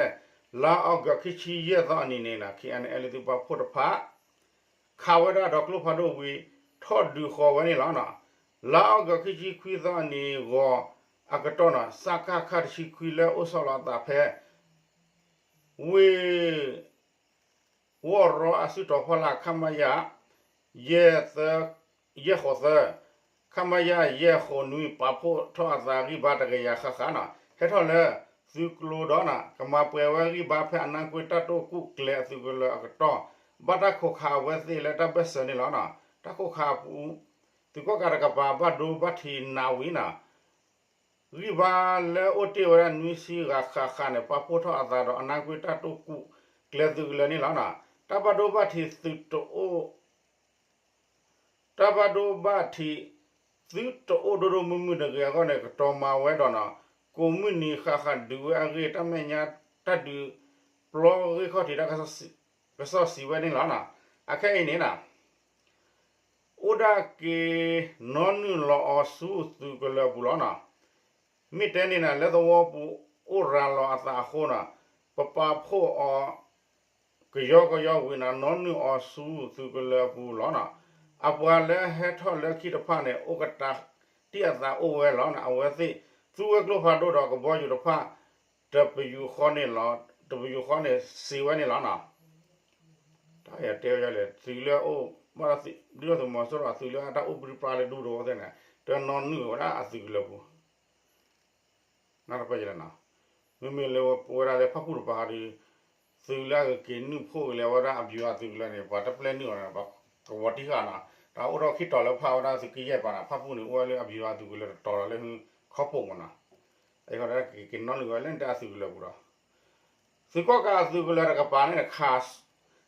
လါအီကူးခံဆံယဲၢ်သီအနံၤန့ၣ်နီၤ K N L A သုးပာ်ဖှိၣ်တဖၣ် ခးဝဲဒၣ်ဒီးကျိဖးဒိၣ်ဝံၤ ထီၣ်ဒုးဃီၤဝဲန့ၣ်လီၤနီၤ လါအီကူးခံဆံခွံသီအနံၤဂီၤအကတီၢ်နီၤ စကခ တဆံခွံလၢအိၣ်ဆီလီၤအသးဖဲ ဝ့ၢ် ဝီၢ်ရီအစုတီၤဖီလာ် ခမရ ယဲၢ်ဃိးသၢ ခမရ ယဲၢ်ဃိးနွံ ပာ်ဖှိၣ်ထီၣ်အသးဂံၢ်ဘါတကယၤဃၣ်ဃၣ်နီၤ ဟဲထီၣ်လၢ သုးကျိၤဒီးနီၤ ကမၤပှဲၤဝဲဂံၢ်ဘါဖဲအနါကွ့တၢ်တိၢ်ကူၣ်ကျဲၤအသုးကလၢၤအကတီၢ် ဘၣ်တၢ်ခိးခးအဝဲသ့ၣ်လၢတၢ်ဘၢၣ်စၢၤန့ၣ်လီၤနီၤ တၢ်ခိးခးအပူၤ သုးကီၣ်ကးတကပၤဘၣ်ဒိဘၣ်ထံးနးဝံၤနီၤ ဂံၢ်ဘါလၢအိၣ်တ့ၢ်ဝဲဒၣ်နွံဆံဂၤဃၣ်ဃၣ်န့ၣ် ပာ်ဖှိၣ်ထီၣ်အသးဒီးအနါကွ့တၢ်တိၢ်ကူၣ်ကျဲၤသုးကလၢၤန့ၣ်လီၤနီၤ တၢ်ဘၣ်ဒိဘၣ်ထံးသုးတအိၣ် တၢ်ဘၣ်ဒိဘၣ်ထံး သုတအိၣ်ဒိၣ်ဒိၣ်မုၢ်မုၢ်တဂ့ၤအဂီၢ်န့ၣ် ကတီၤမၤဝဲဒီးနီၤ ကိးမုၢ်နံၤဃၣ်ဃၣ်ဒုးဝဲအဂ့ၢ် တၢ်မဲာ်ညါတၢ်ဒုး ပျီဂ့ၢ်ခီၣ်ထံးတၢ်ကစီၣ်စံးဝဲန့ၣ်လီၤနီၤ အခဲအံၤန့ၣ်နီၤ အိၣ်ဒၣ်က့ၤနီၣ်နုာ်လီၤအီၤဆူသုးကလၢၤအပူၤလီၤနီၤ မ့ၢ်တဲန့ၣ်နီၤ လၢသဝီပူၤအိၣ်ရၤလီၤအသးအဃိနီၤ ပပာ်ဖှိၣ်အီၤ ကယီကယီဝံၤနီၤ နီၣ်နုာ်အီၤဆူသုးကလၢၤအပူၤလီၤနီၤ အပှၤလၢဟဲထီၣ်လၢခံတဖၣ်န့ၣ် အိၣ်ကတၢၢ်တံၢ်အသးအိၣ်ဝဲလီၤနီၤ အဝဲသ့ၣ် သူဝဲကျိဖးဒိၣ်ဒီးကဘီယူၤတဖၣ် တပယူာ်ဃီန့ၣ်လီၤ တပယူာ်ဃီန့ၣ်စံးဝဲန့ၣ်လီၤနီၤ တၢ်တဲဝဲဒ်လဲၣ် သုးလၢအအိၣ် ဘၣ်ဒုးဒီးသုးမီၤစိရိၤ သုးလၢအတၢ်အိၣ်ပြံပြါလၢဒူသဝီသ့ၣ်န့ၣ် တနီၣ်နုာ်ဝဲဒၣ်အသုးကလၢၤပူၤ နၢ်တပၢၢ်ယလဲၣ်နီၤ မ့မ့ၢ်လၢပဝဲဒၣ်လၢဖၣ်ပူၣ်တပၤဒီး သုးလၢအကက့ၤနုာ်ဖှိၣ်ကလဲၤဝဲဒၣ်အဘျုးအသုးကလၢၤန့ၣ် ပှၤတပျဲနုာ်အီၤန့ၣ် ပှၤကဝီၤတံၢ်ဃာ်နီၤ တၢ်အိၣ်ထီၣ်ခံတီၤလၢဖၣ်ဝဲဒၣ်သုးက့ယဲၢ်ပၤန့ၣ် ဖၣ်ပူၣ်န့ၣ် အိၣ်ဝဲလၢအဘျုးအသုးကလၢၤတတီၤလီၤလၢခီၣ်ဖီၣ်မးနီၤ အဃိဒီးကက့ၤနီၣ်နုာ်ဝဲလၢတၢ်အသုးကလၢၤပူၤဒီး သုးကီၣ်ကးအသုးကလၢၤတကပၤန့ၣ် ခး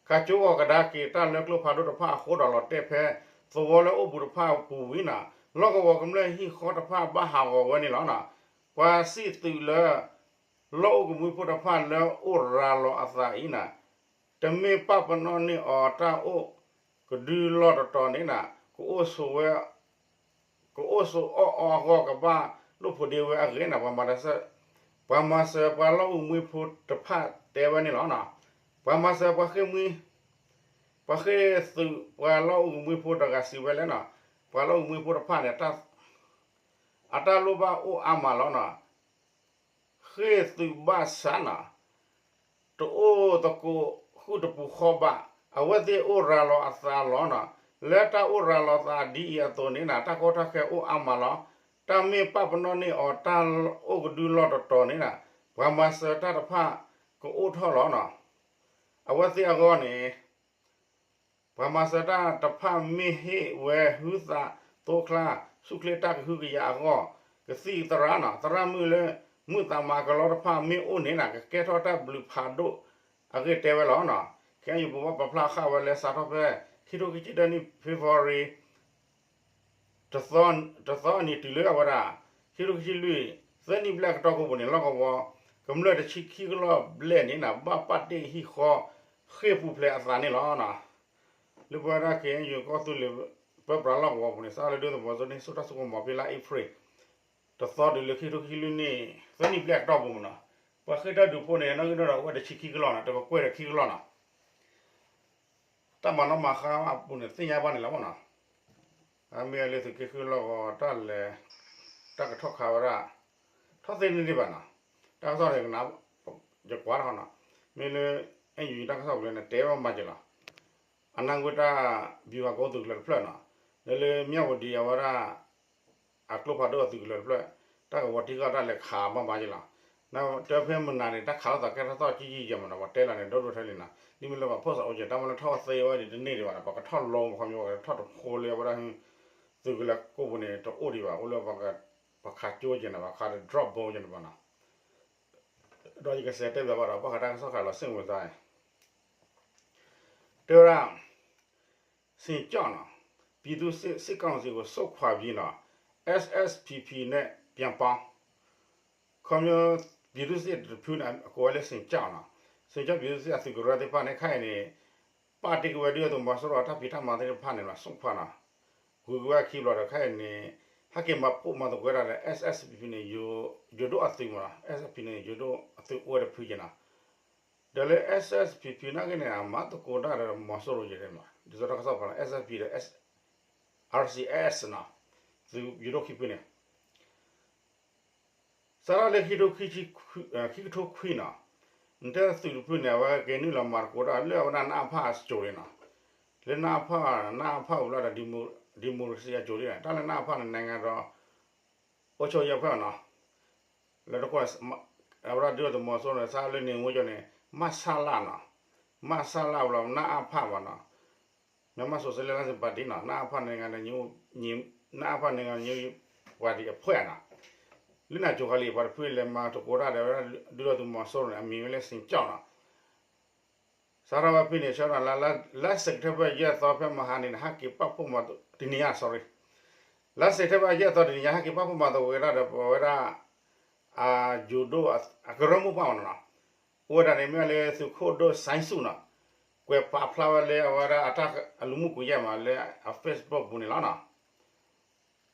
ကၠိဂီၤကဒါက့ၤတၢ်လၢကျိဖးဒိၣ်တဖၣ်အဃိဒီးလီၤတဲာ်ဖဲ သဝီလၢအိၣ်ဘူးတဖၣ်အပူၤဝံၤနီၤ လီၢ်ကဝီၤကမျၢၢ်ဟံၣ်ဃီတဖၣ်ဘၣ်ဟးဂီၤဝဲန့ၣ်လီၤနီၤ ပှၤစံၣ်သုးလၢ လီၢ်အိၣ်ကမှံဖိတဖၣ်လၢအိၣ်ရၤလီၤအသးအံၤနီၤ တမ့ၢ်ပာ်ပနီၣ်န့ၢ်အီၤတၢ်အိၣ်ကဒုလီၢ်တတီၤန့ၣ်နီၤ ကအိၣ်ဆိးဝဲ ကအိၣ်ဆိးအီၣ်အီအဂီၢ် ကဘၣ်လိာ်ဖိးဒ့ဝဲအဂ့ၢ်န့ၣ် ပှၤမၤစၢၤ ပှၤမၤစၢၤပှၤလီၢ်အိၣ်ကမှံဖိတဖၣ်တဲဝဲန့ၣ်လီၤ. ပှၤမၤစၢၤပှၤဃ့ၢ်မှံ ပှၤဃ့ၢ်သုးပှၤလီၢ်အိၣ်ကမှံဖိတဂၤစံးဝဲလဲၣ်နီၤ, ပှၤလီၢ်အိၣ်ကမှံဖိတဖၣ်န့ၣ် အတၢ်လိၣ်ဘၣ်အိၣ်အါမးလီၤနီၤ. ဃ့ၢ်သုးဘၣ်ဆၣ်နီၤ တအိၣ်သကိးဃုာ်တပူၤဃီဘၣ်, အဝဲသ့ၣ်အိၣ်ရၤလီၤအသးလီၤနီၤ. လၢတၢ်အိၣ်ရၤလီၤသးဒ်အံၤအသိးန့ၣ်နီၤ တၢ်ကီတၢ်ခဲအိၣ်အါမးလီၤ. တၢ်မ့ၢ်ပာ်ပနီၣ်န့ၢ်အီၤတၢ်အိၣ်ကဒုလီၢ်တတီၤန့ၣ်နီၤ ပှၤမၤစၢၤတၢ်တဖၣ်ကအိၣ်ထီၣ်လီၤနီၤ. အဝဲသ့ၣ်အဂီၢ်န့ၣ် ပှၤမၤစၢၤတၢ်တဖၣ်မ့ၢ်ဟ့ၣ်ဝဲဟုသးသိချါ ဆူၣ်ချ့တၢ်ကဟုကယာ်အဂီၢ် ကသံၣ်သရၣ်နီၤ သရၣ်မုၣ်လၢမုၢ်သးမၤကလီတဖၣ်မ့ၢ်အိၣ်န့ၣ်နီၤ ကကဲထီၣ်တၢ်ဘျုးဖးဒိၣ်အဂ့ၢ်တဲဝဲလီၤနီၤ. ခဲအံၤပဘၣ်ပာ်ဖျါဃာ်ဝဲလၢစးထီၣ်ဖဲ ခံထိခံဆံတၢနံၣ် February တသီအနံၤတုၤလၢအဝဲဒၣ် ခံထိခံဆံလွံၢ် သၢနံၣ်ဘျဲၣ်အကတီၢ်ခိၣ်ပူၤန့ၣ် လီၢ်ကဝီၤကမျၢၢ်တဆံခံကလီၢ်ဘျဲၣ်န့ၣ်နီၤ ဘၣ်ပာ်တ့ၢ်ဟံၣ်ဃီ ဃ့ၢ်ပူၤဖျဲးအသးန့ၣ်လီၤ. လၢပဝဲဒၣ် ခ့ၣ်အဲၣ်ယူၣ် ကီၢ်သူလ့ၤ ပၢပြးလီၢ်ကဝီၤပူၤန့ၣ် စးထီၣ်လၢဒုၣ်ဒါသုးမီၤစိရိၤန့ၣ် ဟ့ၣ်စိတၢ်စိကမီၤဖဲလါအ့ဖြ့ၣ် တသီတုၤလၢခံကထိခံဆံလွံၢ်နံၣ် သၢနံၣ်ဘျဲၣ်အကတီၢ်ပူၤမ့ၢ်နီၤ, ပှၤဃ့ၢ်တၢ်ဒုးဖိန့ၣ် နီၣ်ဂံၢ်နီၣ်ဒီးအိၣ်ဝဲတဆံခံကလီၢ်နီၤ, တကကွဲၢ်ဒီးခံကလီၢ်နီၤ. တၢ်မၤနီၣ်မၤဃါအပူၤန့ၣ် သ့ၣ်ညါဘၣ်န့ၣ်လီၤမ့ၢ်နီၤ. အမ့ၢ်လၢသုးက့ဃုလီၢ်ကဝီၤတၢ်လဲၤ တၢ်ကထီၣ်ခးဝဲဒၣ် ထီၣ်သ့န့ၢ်ဒံးဘၣ်နီၤ. တၢ်ကစီၣ်န့ၣ် ယကွၢ်တခီနီၤ, မ့ၢ်လၢ အဲၣ်ယူၣ်တၢ်ကစီၣ်ပူၤလၢန့ၣ် တဲဘၣ်မၤက့ၤလီၤ. အနၢ်ဝ့ၢ်တၢ် ဘံၤဝၤကိသုးကလၢၤတဖျၢၣ်နီၤ, လၢလၢမၠၣ်ဝတံၤအဝဲဒၣ် အကျိဖးဒိၣ်အသုးကလၢၤတဖျၢၣ် တၢ်ကဝီၤထံကီၢ်တၢ်လဲၤခးဘၣ်မၤက့ၤလီၤ. နတၢ်ဖဲမနၤန့ၣ် တၢ်ခးလိာ်သးကဲထီၣ်သီၣ်ကံကံယဲၢ်မ့ၢ်နီၤ, ပှၤတဲလီၤန့ၣ် ဒိၣ်ဒိၣ်ထဲလံနီၤ, ဒ်မ့ၢ်လၢပှၤဖိစီၤအိၣ်က့ၤ တၢ်မ့ၢ်လၢထီၣ်သ့ဝဲဒၣ်တန့ၢ်ဒံးဘၣ်နီၤ, ပှၤကထီၣ်လီၤမ့ၢ်ခီမ့ၢ် ပှၤကထီၣ်တဖိလၢအဝဲဒၣ် သုးကလၢၤကိၣ်ပူၤန့ၣ် တအိၣ်ဒံးဘၣ်, အိၣ်လၢ ပှၤခးကၠိက့ၤန့ၣ် ပှၤခးဒီး drop bomb က့ၤန့ၣ်ဘၣ်နီၤ. ဒီးယကစးတဲဘၣ်ဘၣ်ဒီး ဘၣ်ဃးတၢ်ကစီၣ်ခးလီၤစ့ၣ်ဝဲသး တဲဝဲဒၣ် စ့ၣ်ကၠီၣ်နီၤ, ပြည်သူ့စစ် စစ်ကောင်စီကို ဆုတ်ခွာပြီနီၤ, SSPP နဲ့ ပြန်ပေါင်း ခီဖျိ ပြည်သူ့စစ်တဖုန့ၣ် အကိးဝဲလၢစ့ၣ်ကၠီၣ်နီၤ, စ့ၣ်ကၠီၣ် ပြည်သူ့စစ် အသုးကရၢသ့ၣ်တဖၣ်န့ၣ် ခဲအံၤန့ၣ် ပာ်တ့ၢ်က့ၤဝဲဒုၣ်ဒါသုးမီၤစိရိၤအတၢ်ဖံးတၢ်မၤသ့ၣ်တဖၣ်န့ၣ်လီၤ ဆုတ်ခွာနီၤ, ဂုၤက့ၤဝဲအခံဘျီဒီး ခဲအံၤန့ၣ် ဟဲက့ၤမၤဖှိၣ်မၤသကိးဝဲဒၣ်ဒီး SSPP န့ၣ် ယိၤဒိၣ်အသုးမးနီၤ, SSPP န့ၣ် ယိၤဒိၣ်အသုးအိၣ်ဝဲတဖုက့ၤနီၤ, ဒီးလၢ SSPP နာ်က့န့ၣ် အမၤသကိးတၢ်ဒီးမီၤစိရိၤယဲၢ်န့ၣ်မး ဒ်သိးတၢ်ကစီၣ်ပာ်လီၤ SSPP ဒီး RCSS နီၤ, သုးယိၤဒိၣ်ခံဖုန့ၣ် စးထီၣ်လၢ ခံကထိခွံနီၤ, နတဲသုးတဖုန့ၣ် အဝဲက့ၤနုာ်လီၤမၤသကိးတၢ်လၢအဝဲဒၣ် နအဖ အစိၤလံနီၤ, လၢ နအဖ နအဖ အိၣ်လီၤဒီး democracy အစိၤလံနီၤ, တၢ်လၢ နအဖ န့ၣ် နိုင်ငံတော် အုပ်ချုပ်ရေးအဖွဲ့ နီၤ, လၢတခိၣ်န့ၣ် အဝဲဒၣ်ဒုၣ်ဒါသုးမီၤစိရိၤန့ၣ် စးလၢန့ၣ်ဝဲကီၢ်န့ၣ် မဆလနီၤ, မဆလဘျီ နအဖ ဘၣ်နီၤ, မြန်မာ့ဆိုရှယ်လစ်လမ်းစဉ်ပါတီနီၤ, နအဖ နိုင်ငံတော်ညွန့် နအဖ နိုင်ငံတော်ညွန့် ပါတီအဖွဲ့နီၤ, လၢန့ၣ်အစိၤဃီလံ ပှၤတဖုလဲၤမၤသကိးတၢ်ဒီးဝဲဒၣ်ဒုၣ်ဒါသုးမီၤစိရိၤန့ၣ် အမံၤဝဲလၢစ့ၣ်ကၠီၣ်နီၤ စးထီၣ်ဝဲဖဲန့ၣ် ဆၢထၢၣ်လါ လါ လါစဲးပထ့ဘၢၣ် ယဲၢ်သီ ဖဲမဟါန့ၣ် ဟဲက့ၤပာ်ဖှိၣ်မၤ တနံၤညါ sorry, လါစဲးပထ့ဘၢၣ် ယဲၢ်သီ တနံၤညါ ဟဲက့ၤပာ်ဖှိၣ်မၤသကိးက့ၤတၢ်ဒီး ပဝဲဒၣ် အယိၤဒိၣ် အကရၢမိၢ်ပှၢ်မးနီၤ, အိၣ်ဝဲဒၣ်န့ၣ် မ့ၢ်လၢသုးခိၣ်ဒိၣ် စိုင်းဆု နီၤ, ကွဲးပာ်ဖျါဝဲလၢအဝဲဒၣ်အတၢ်လူမှုကွန်ရက်မး လၢအ Facebook ပူၤန့ၣ်လီၤနီၤ.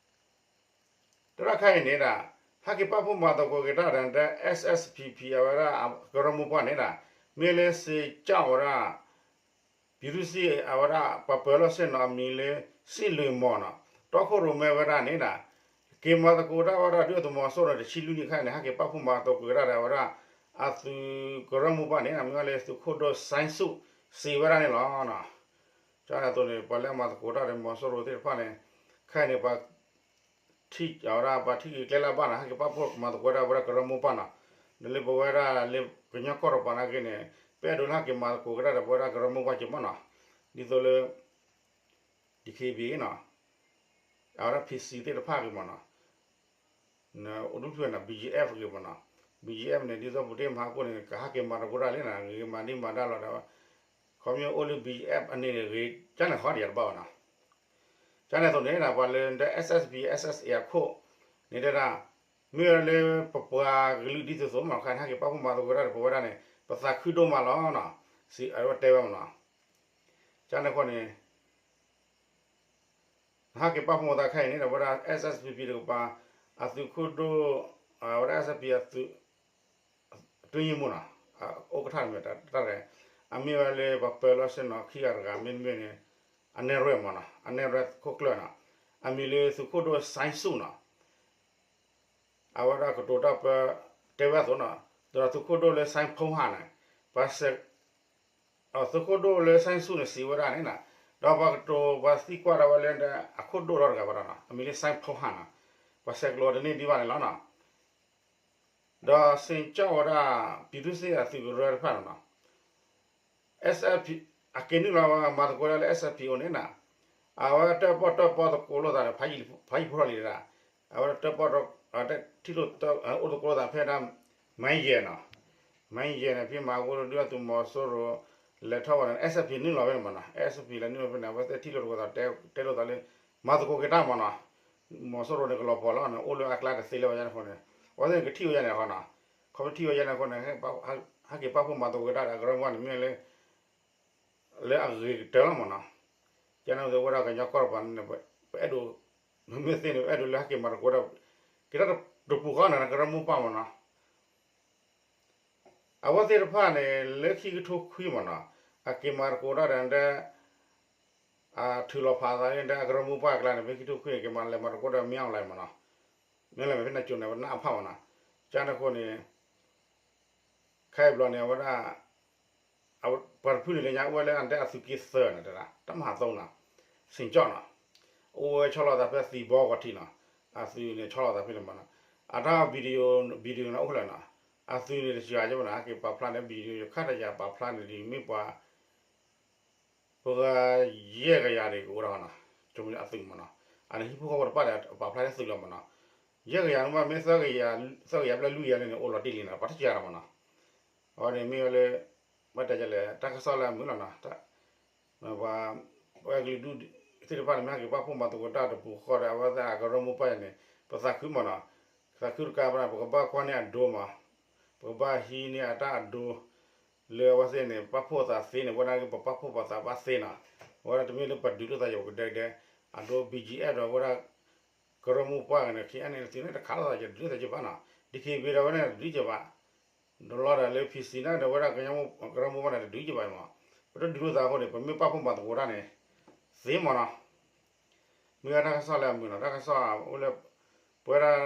တရၣ်ခါအံၤန့ၣ်ဒၣ် ဟဲက့ၤပာ်ဖှိၣ်မၤသကိးက့ၤတၢ်ဒီး SSPP အဝဲဒၣ်အကရၢမိၢ်ပှၢ်န့ၣ်ဒၣ် မ့ၢ်လၢစ့ၣ်ကၠီၣ်ဝဲဒၣ် ပြည်သူ့စစ် အဝဲဒၣ်ပှၤပၢၤလီၢ်ဆ့ၣ်နီၤ အမံၤလၢ စ့ၣ်လွံၢ်မီၤနီၤ, တီခိၣ်ရိၣ်မဲဝဲဒၣ်န့ၣ်ဒၣ် က့ၤမၤသကိးတၢ်ဝဲဒၣ်ဒုၣ်ဒါသုးမီၤစိရိၤ တဆံလွံၢ်နံၣ်ခါအံၤန့ၣ် ဟဲက့ၤပာ်ဖှိၣ်မၤသကိးက့ၤတၢ်ဒီးအဝဲဒၣ် အသုးကရၢမိၢ်ပှၢ်န့ၣ် မ့ၢ်ဝဲလၢသုးခိၣ်ဒိၣ် စိုင်းဆု စံးဝဲဒၣ်န့ၣ်လီၤ. ကန့ၣ်အသိးန့ၣ် ပှၤလၢအမၤသကိးတၢ်ဒီးမီၤစိရိၤသ့ၣ်တဖၣ်န့ၣ် ခဲအံၤန့ၣ် ပှၤထံၣ်အဝဲဒၣ် ပှၤထံၣ်က့ၤကျဲလၢအဘၣ်န့ၣ် ဟဲက့ၤပာ်ဖှိၣ်မၤသကိးတၢ်ဝဲဒၣ်ကရၢမိၢ်ပှၢ်နီၤ, ဒီးလၢပဝဲဒၣ်လၢကညီကီၢ်တပၤနာ်က့န့ၣ် ပအဲၣ်ဒိးလၢဟဲက့ၤမၤသကိးက့ၤတၢ်ဒီးပဝဲဒၣ်ကရၢမိၢ်ပှၢ်က့ၤမးနီၤ, ဒ်သိးလၢ DKBA နီၤ, အဝဲဒၣ် PC သ့ၣ်တဖၣ်ဂ့ၤမးနီၤ အိၣ်ဒူၣ်ဖျၢၣ်န့ၣ် BGF ဂ့ၤမးနီၤ, BGF န့ၣ် ဒ်သိးပူၤတ့ၢ်မၤဟးကိၣ်န့ၣ် ကဟဲက့ၤမၤသကိးတၢ်လံနီၤ, ဂ့ၤမၤဒံးမၤဒါလီၤဒီး ခီဖျိအိၣ်လၢ BGF အန့ၣ်ဂ့ၤ ကန့ၣ်ဃီဒီးယတဘၣ်ဘၣ်နီၤ, ကန့ၣ်အသိးန့ၣ် ပှၤလၢ SSPP SSA အခိၣ်န့ၣ်တဲဒၣ် မ့ၢ်လၢပပှၤကလုာ်ဒ်သိးသိးမး ခါန့ၣ် ဟဲက့ၤပာ်ဖှိၣ်မၤသကိးတၢ်ဒီးပဝဲဒၣ်န့ၣ် ပသးခုဒိၣ်မးလီၤနီၤ, စံးအဝဲတဲဝဲမးနီၤ, ကန့ၣ်အဃိန့ၣ် နဟဲက့ၤပာ်ဖှိၣ်မၤသကိးခဲအံၤန့ၣ်ဒီး အဝဲဒၣ် SSPP တကပၤ အသုးခိၣ်ဒိၣ် အဝဲဒၣ် SSPP အသုး အတွင်းရေးမှူးနီၤ, အ ဥက္ကဋ္ဌ တမ့ၢ်တၢ်ရဲၣ်, အမ့ၢ်ဝဲလၢပှၤပၢၤလီၢ်ဆ့ၣ်နီၤခံဂၤတဂၤ မ့တမ့ၢ်န့ၣ် အနဲၣ်ရွဲၣ်မးနီၤ, အနဲၣ်ရွဲၣ်ခိၣ်ကျၢၢ်နီၤ, အမံၤလၢသုးခိၣ်ဒိၣ် စိုင်းဆု နီၤ အဝဲဒၣ်ကတိၤတၢ်ပၢ တဲဝဲအသိးနီၤ, ဒီးသုးခိၣ်ဒိၣ်လၢ စိုင်းဖုန်းဟန် န့ၣ် ပှၤစဲး သုးခိၣ်ဒိၣ်လၢ စိုင်းဆု န့ၣ် စံးဝဲဒၣ်န့ၣ်နီၤ, ဒီးပှၤကတိၤပှၤသံကွၢ်ဒီးဝဲလၢ အခိၣ်ဒိၣ်လီၤတဂၤဘၣ်ဒီးနီၤ, အမံၤလၢ စိုင်းဖုန်းဟန် နီၤ, ပှၤစဲးကျိးတန့ၢ်ဒံးဘၣ်န့ၣ်လီၤနီၤ, ဒီးစ့ၣ်ကၠီၣ်ဝဲဒၣ် ပြည်သူ့စစ် အသုးကရၢတဖၣ်န့ၣ်နီၤ SSPP အက့ၤနုာ်လီၤမၤသကိးတၢ်လၢ SSPP အအိၣ်န့ၣ်နီၤ, အဝဲတၢၣ်ပီၣ်တၢၣ်ပီသကိးလိာ်သးဒီး ဖးယံာ်ဖိထီၣ်လံဒၣ်, အဝဲတၢၣ်ပီၣ်တၢၣ် ထံၣ်လိာ် အိၣ်သကိးလိာ်သးဖဲဒၣ် မၢယဲၢ်နီၤ, မၢယဲၢ်န့ၣ် ဖဲမၤဝဲဒုၣ်ဒါသုးမီၤစိရိၤ လဲၤထီၣ်ဝဲန့ၣ် SSPP နုာ်လီၤဖဲန့ၣ်မးနီၤ, SSPP လဲၤနုာ်လီၤဖဲန့ၣ် အဝဲသ့ၣ်ထံၣ်လိာ်သကိးသး တဲလိာ်သးလၢ မၤသကိးက့ၤတၢ်မးနီၤ, မီၤစိရိၤန့ၣ်ကလီၤပှီၢ်လီၤန့ၣ် အိၣ်လၢအကျါတသ့လၢၤဘၣ်န့ၣ်အဃိန့ၣ် အဝဲသ့ၣ်န့ၣ်ကထံၣ်ဝဲယဲၢ်န့ၣ်အဃိနီၤ, ခီဖျိထံၣ်ဝဲယဲၢ်န့ၣ်အဃိန့ၣ် ဟဲက့ၤပာ်ဖှိၣ်မၤသကိးက့ၤတၢ်ဒီးကရၢမိၢ်ပှၢ်န့ၣ် မ့ၢ်လၢ လၢအဂ့ၤကတၢၢ်လီၤမးနီၤ, ကန့ၣ်ဝဲဒၣ်ကညီကီၢ်တပၤန့ၣ် ပအဲၣ်ဒိး, မ့မ့ၢ်သ့ၣ်န့ၣ် ပအဲၣ်ဒိးလၢဟဲက့ၤမၤသကိးတၢ်, က့ၤတၢ်တပူၤဃီန့ၣ် ကရၢမိၢ်ပှၢ်မ့ၢ်နီၤ. အဝဲသ့ၣ်တဖၣ်န့ၣ် လၢခံကထိခွံမ့ၢ်နီၤ, အက့ၤမၤသကိးတၢ်ဒီး အထုးလီၤဖးအသးလၢ အကရၢမိၢ်ပှၢ်အကျါန့ၣ် ဖဲခံကထိခွံန့ၣ် က့ၤမၤလဲၤမၤသကိးဒီး မ့ၢ်အီၣ်လဲၣ်မ့ၢ်နီၤ, မ့ၢ်လဲၤမ့ၢ်ဖဲန့ၣ်ကၠိန့ၣ် အဝဲနၢ်အဖၣ်မ့ၢ်နီၤ, ကန့ၣ်အဃိန့ၣ် ခဲအံၤဘျီန့ၣ် အဝဲဒၣ် ပှၤတဖုန့ၣ်လၢညါအိၣ်ဝဲလၢအတဲအသုးက့သၢန့ၣ် တၢ်မၤသီနီၤ, စ့ၣ်ကၠီၣ်နီၤ, အိၣ်ဝဲဆီလီၤသးဖဲသံဘီဂီၤထံးနီၤ, အသုးန့ၣ်ဆီလီၤသးဖဲန့ၣ်မ့ၢ်နီၤ, အတၢ် video န့ၣ်အိၣ်လၢနီၤ, အသုးန့ၣ်တစှၤက့မ့ၢ်နီၤ, ဟဲက့ၤပာ်ဖျါန့ၣ် video ယခါတယၤပာ်ဖျါန့ၣ်ဒ်မ့ၢ်ပှၤ ပှၤယဲၢ်ကယၤန့ၣ်ကအိၣ်ဒီးနီၤ, ကၠိအသုးမ့ၢ်နီၤ, အန့ၣ်ဟံၣ်ဖိဃီဖိတဖၣ်ဒီး ပာ်ဖျါန့ၢ်သုးလီၤမ့ၢ်နီၤ, ယဲၢ်ကယၤန့ၣ်မ့ၢ် မ့ၢ်သၢကယၤ, သၢကယၤဘျဲၣ်လွံၢ်ကယၤန့ၣ် အိၣ်လီၤတံၢ်လံနီၤ, ပှၤတစှၤလီၤမ့ၢ်နီၤ, အဝဲန့ၣ်မ့ၢ်ဝဲလၢ ဘၣ်တဲလဲၣ် တၢ်ကစီၣ်လၢအမုာ်လီၤနီၤ, ပဝဲကလုာ်ဒူၣ်သ့ၣ်တဖၣ်န့ၣ် မ့ၢ်ဟဲက့ၤပာ်ဖှိၣ်မၤသကိးတၢ်တပူၤဃီဒီး အဝဲသ့ၣ်အကရၢမိၢ်ပှၢ်န့ၣ် ပသးခုမ့ၢ်နီၤ, သးခုတကးဘၣ်န့ၣ် ပကဘၣ်ကွၢ်န့ၢ်အဒိမ့ၢ်, ပကဘၣ်ဟံးန့ၢ်အတၢ်အဒိ လၢအဝဲသ့ၣ်န့ၣ် ပာ်ဖှိၣ်သးသ့န့ၣ် ဝဲဒၣ်ပပာ်ဖှိၣ်ပသးဘၣ်သ့နီၤ, အဝဲဒၣ်တမ့ၢ်လၢပဒုးလိာ်သးယိာ်ကဒဲကဒဲ, အဒိ ဘီၣ်ကၠံၣ်အဲၣ် ဒီးဝဲဒၣ် ကရၢမိၢ်ပှၢ်န့ၣ် ခံအန့ၣ်သ့ၣ်န့ၣ် တခးလိာ်သးယဒုးလိာ်သးယဘၣ်နီၤ, ဒ်ခံဘ့ၣ်ဒီးဝဲန့ၣ်တဒုးယဘၣ်, ဒီးလီၤဒီးလၢ ဖံစံၣ် န့ၣ်ဒီးဝဲဒၣ်ကညီကရၢမိၢ်ပှၢ်န့ၣ် တဒုးယဘၣ်မ့ၢ်, ပတဒုးလိာ်သးအဃိန့ၣ် ပမ့ၢ်ပာ်ဖှိၣ်မၤသကိးတၢ်န့ၣ် သ့မ့ၢ်နီၤ, မ့ၢ်ဝဲတၢ်ကစီၣ်လၢအမုာ်နီၤ, တၢ်ကစီၣ်အိၣ်လၢ ပဝဲဒၣ်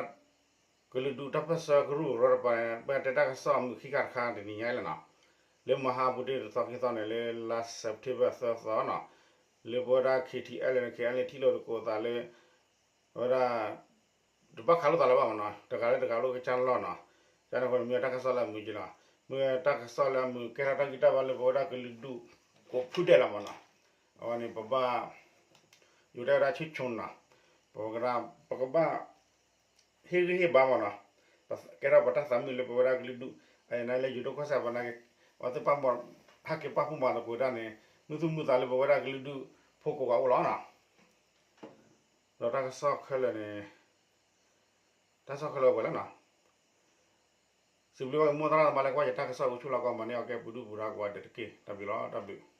ကလုာ်ဒူၣ်တၢ်ပၢၢ်ဆၢကရူၢ်ကရၢတပၤန့ၣ် ပတဲတၢ်ကစီၣ်အမုာ်ခံခါတခါတနံၤညါလီၤနီၤ, လၢမဟါပူၤတ့ၢ်တသီခံသီန့ၣ် လၢလါ September သၢသီနီၤ, လၢပဝဲဒၣ် KTLA န့ၣ် KNLA ထံၣ်လိာ်သကိးသးလၢ အဝဲဒၣ် တဘၣ်ခးလိာ်သးလၢၤဘၣ်မ့ၢ်နီၤ, တဂၤလၢတဂၤလိၣ်ကစၢ်လီၢ်နီၤ, ကန့ၣ်အဃိန့ၣ် မ့ၢ်ဝဲတၢ်ကစီၣ်လၢအမုာ်က့လီၤ, မ့ၢ်ဝဲတၢ်ကစီၣ်လၢအမုာ်ကဲထီၣ်တၢ်ဂံၢ်တၢ်ဘါလၢပဝဲဒၣ်ကလုာ်ဒူၣ်ကိးဖုဒဲးလီၤမ့ၢ်နီၤ, အဝဲန့ၣ် ပဘၣ် ယိၤတဲဝဲဒၣ်ဆူၣ်ဆိနီၤ, ပကဘၣ် ပကဘၣ် ဟ့ၣ်ဂံၢ်ဟ့ၣ်ဘါမ့ၢ်နီၤ, ကဲထီၣ်ပတၢ်သးမုာ်လၢပဝဲဒၣ်ကလုာ်ဒူၣ်, အန့ၣ်လၢယိၤဒိၣ်ကီၢ်စဲၣ်ပှၤန့ၣ် ပှၤသ့ၣ်တဖၣ် ဟဲက့ၤပာ်ဖှိၣ်မၤသကိးတၢ်န့ၣ် မုာ်သူၣ်မုာ်သးလၢပဝဲဒၣ်ကလုာ်ဒူၣ်ဖိကိးဂၤအိၣ်လီၤနီၤ, ဒီးတၢ်ကစီၣ်ခဲလၢာ်န့ၣ် တၢ်ကစီၣ်ခဲလၢာ်ဝဲလီၤနီၤ, စံးဘျုးဘၣ်က့ၤမိၢ်သရၣ်သမါလၢကွၢ်ယတၢ်ကစီၣ်အိၣ်ဆူၣ်လီၤကီး မၤန့ၢ်အီၤကဲပူၤဒုၣ်ပူၤဒါကိးဂၤဒဲးတက့ၢ်. တၢ်ဘျုးလီၤ, တၢ်ဘျုး.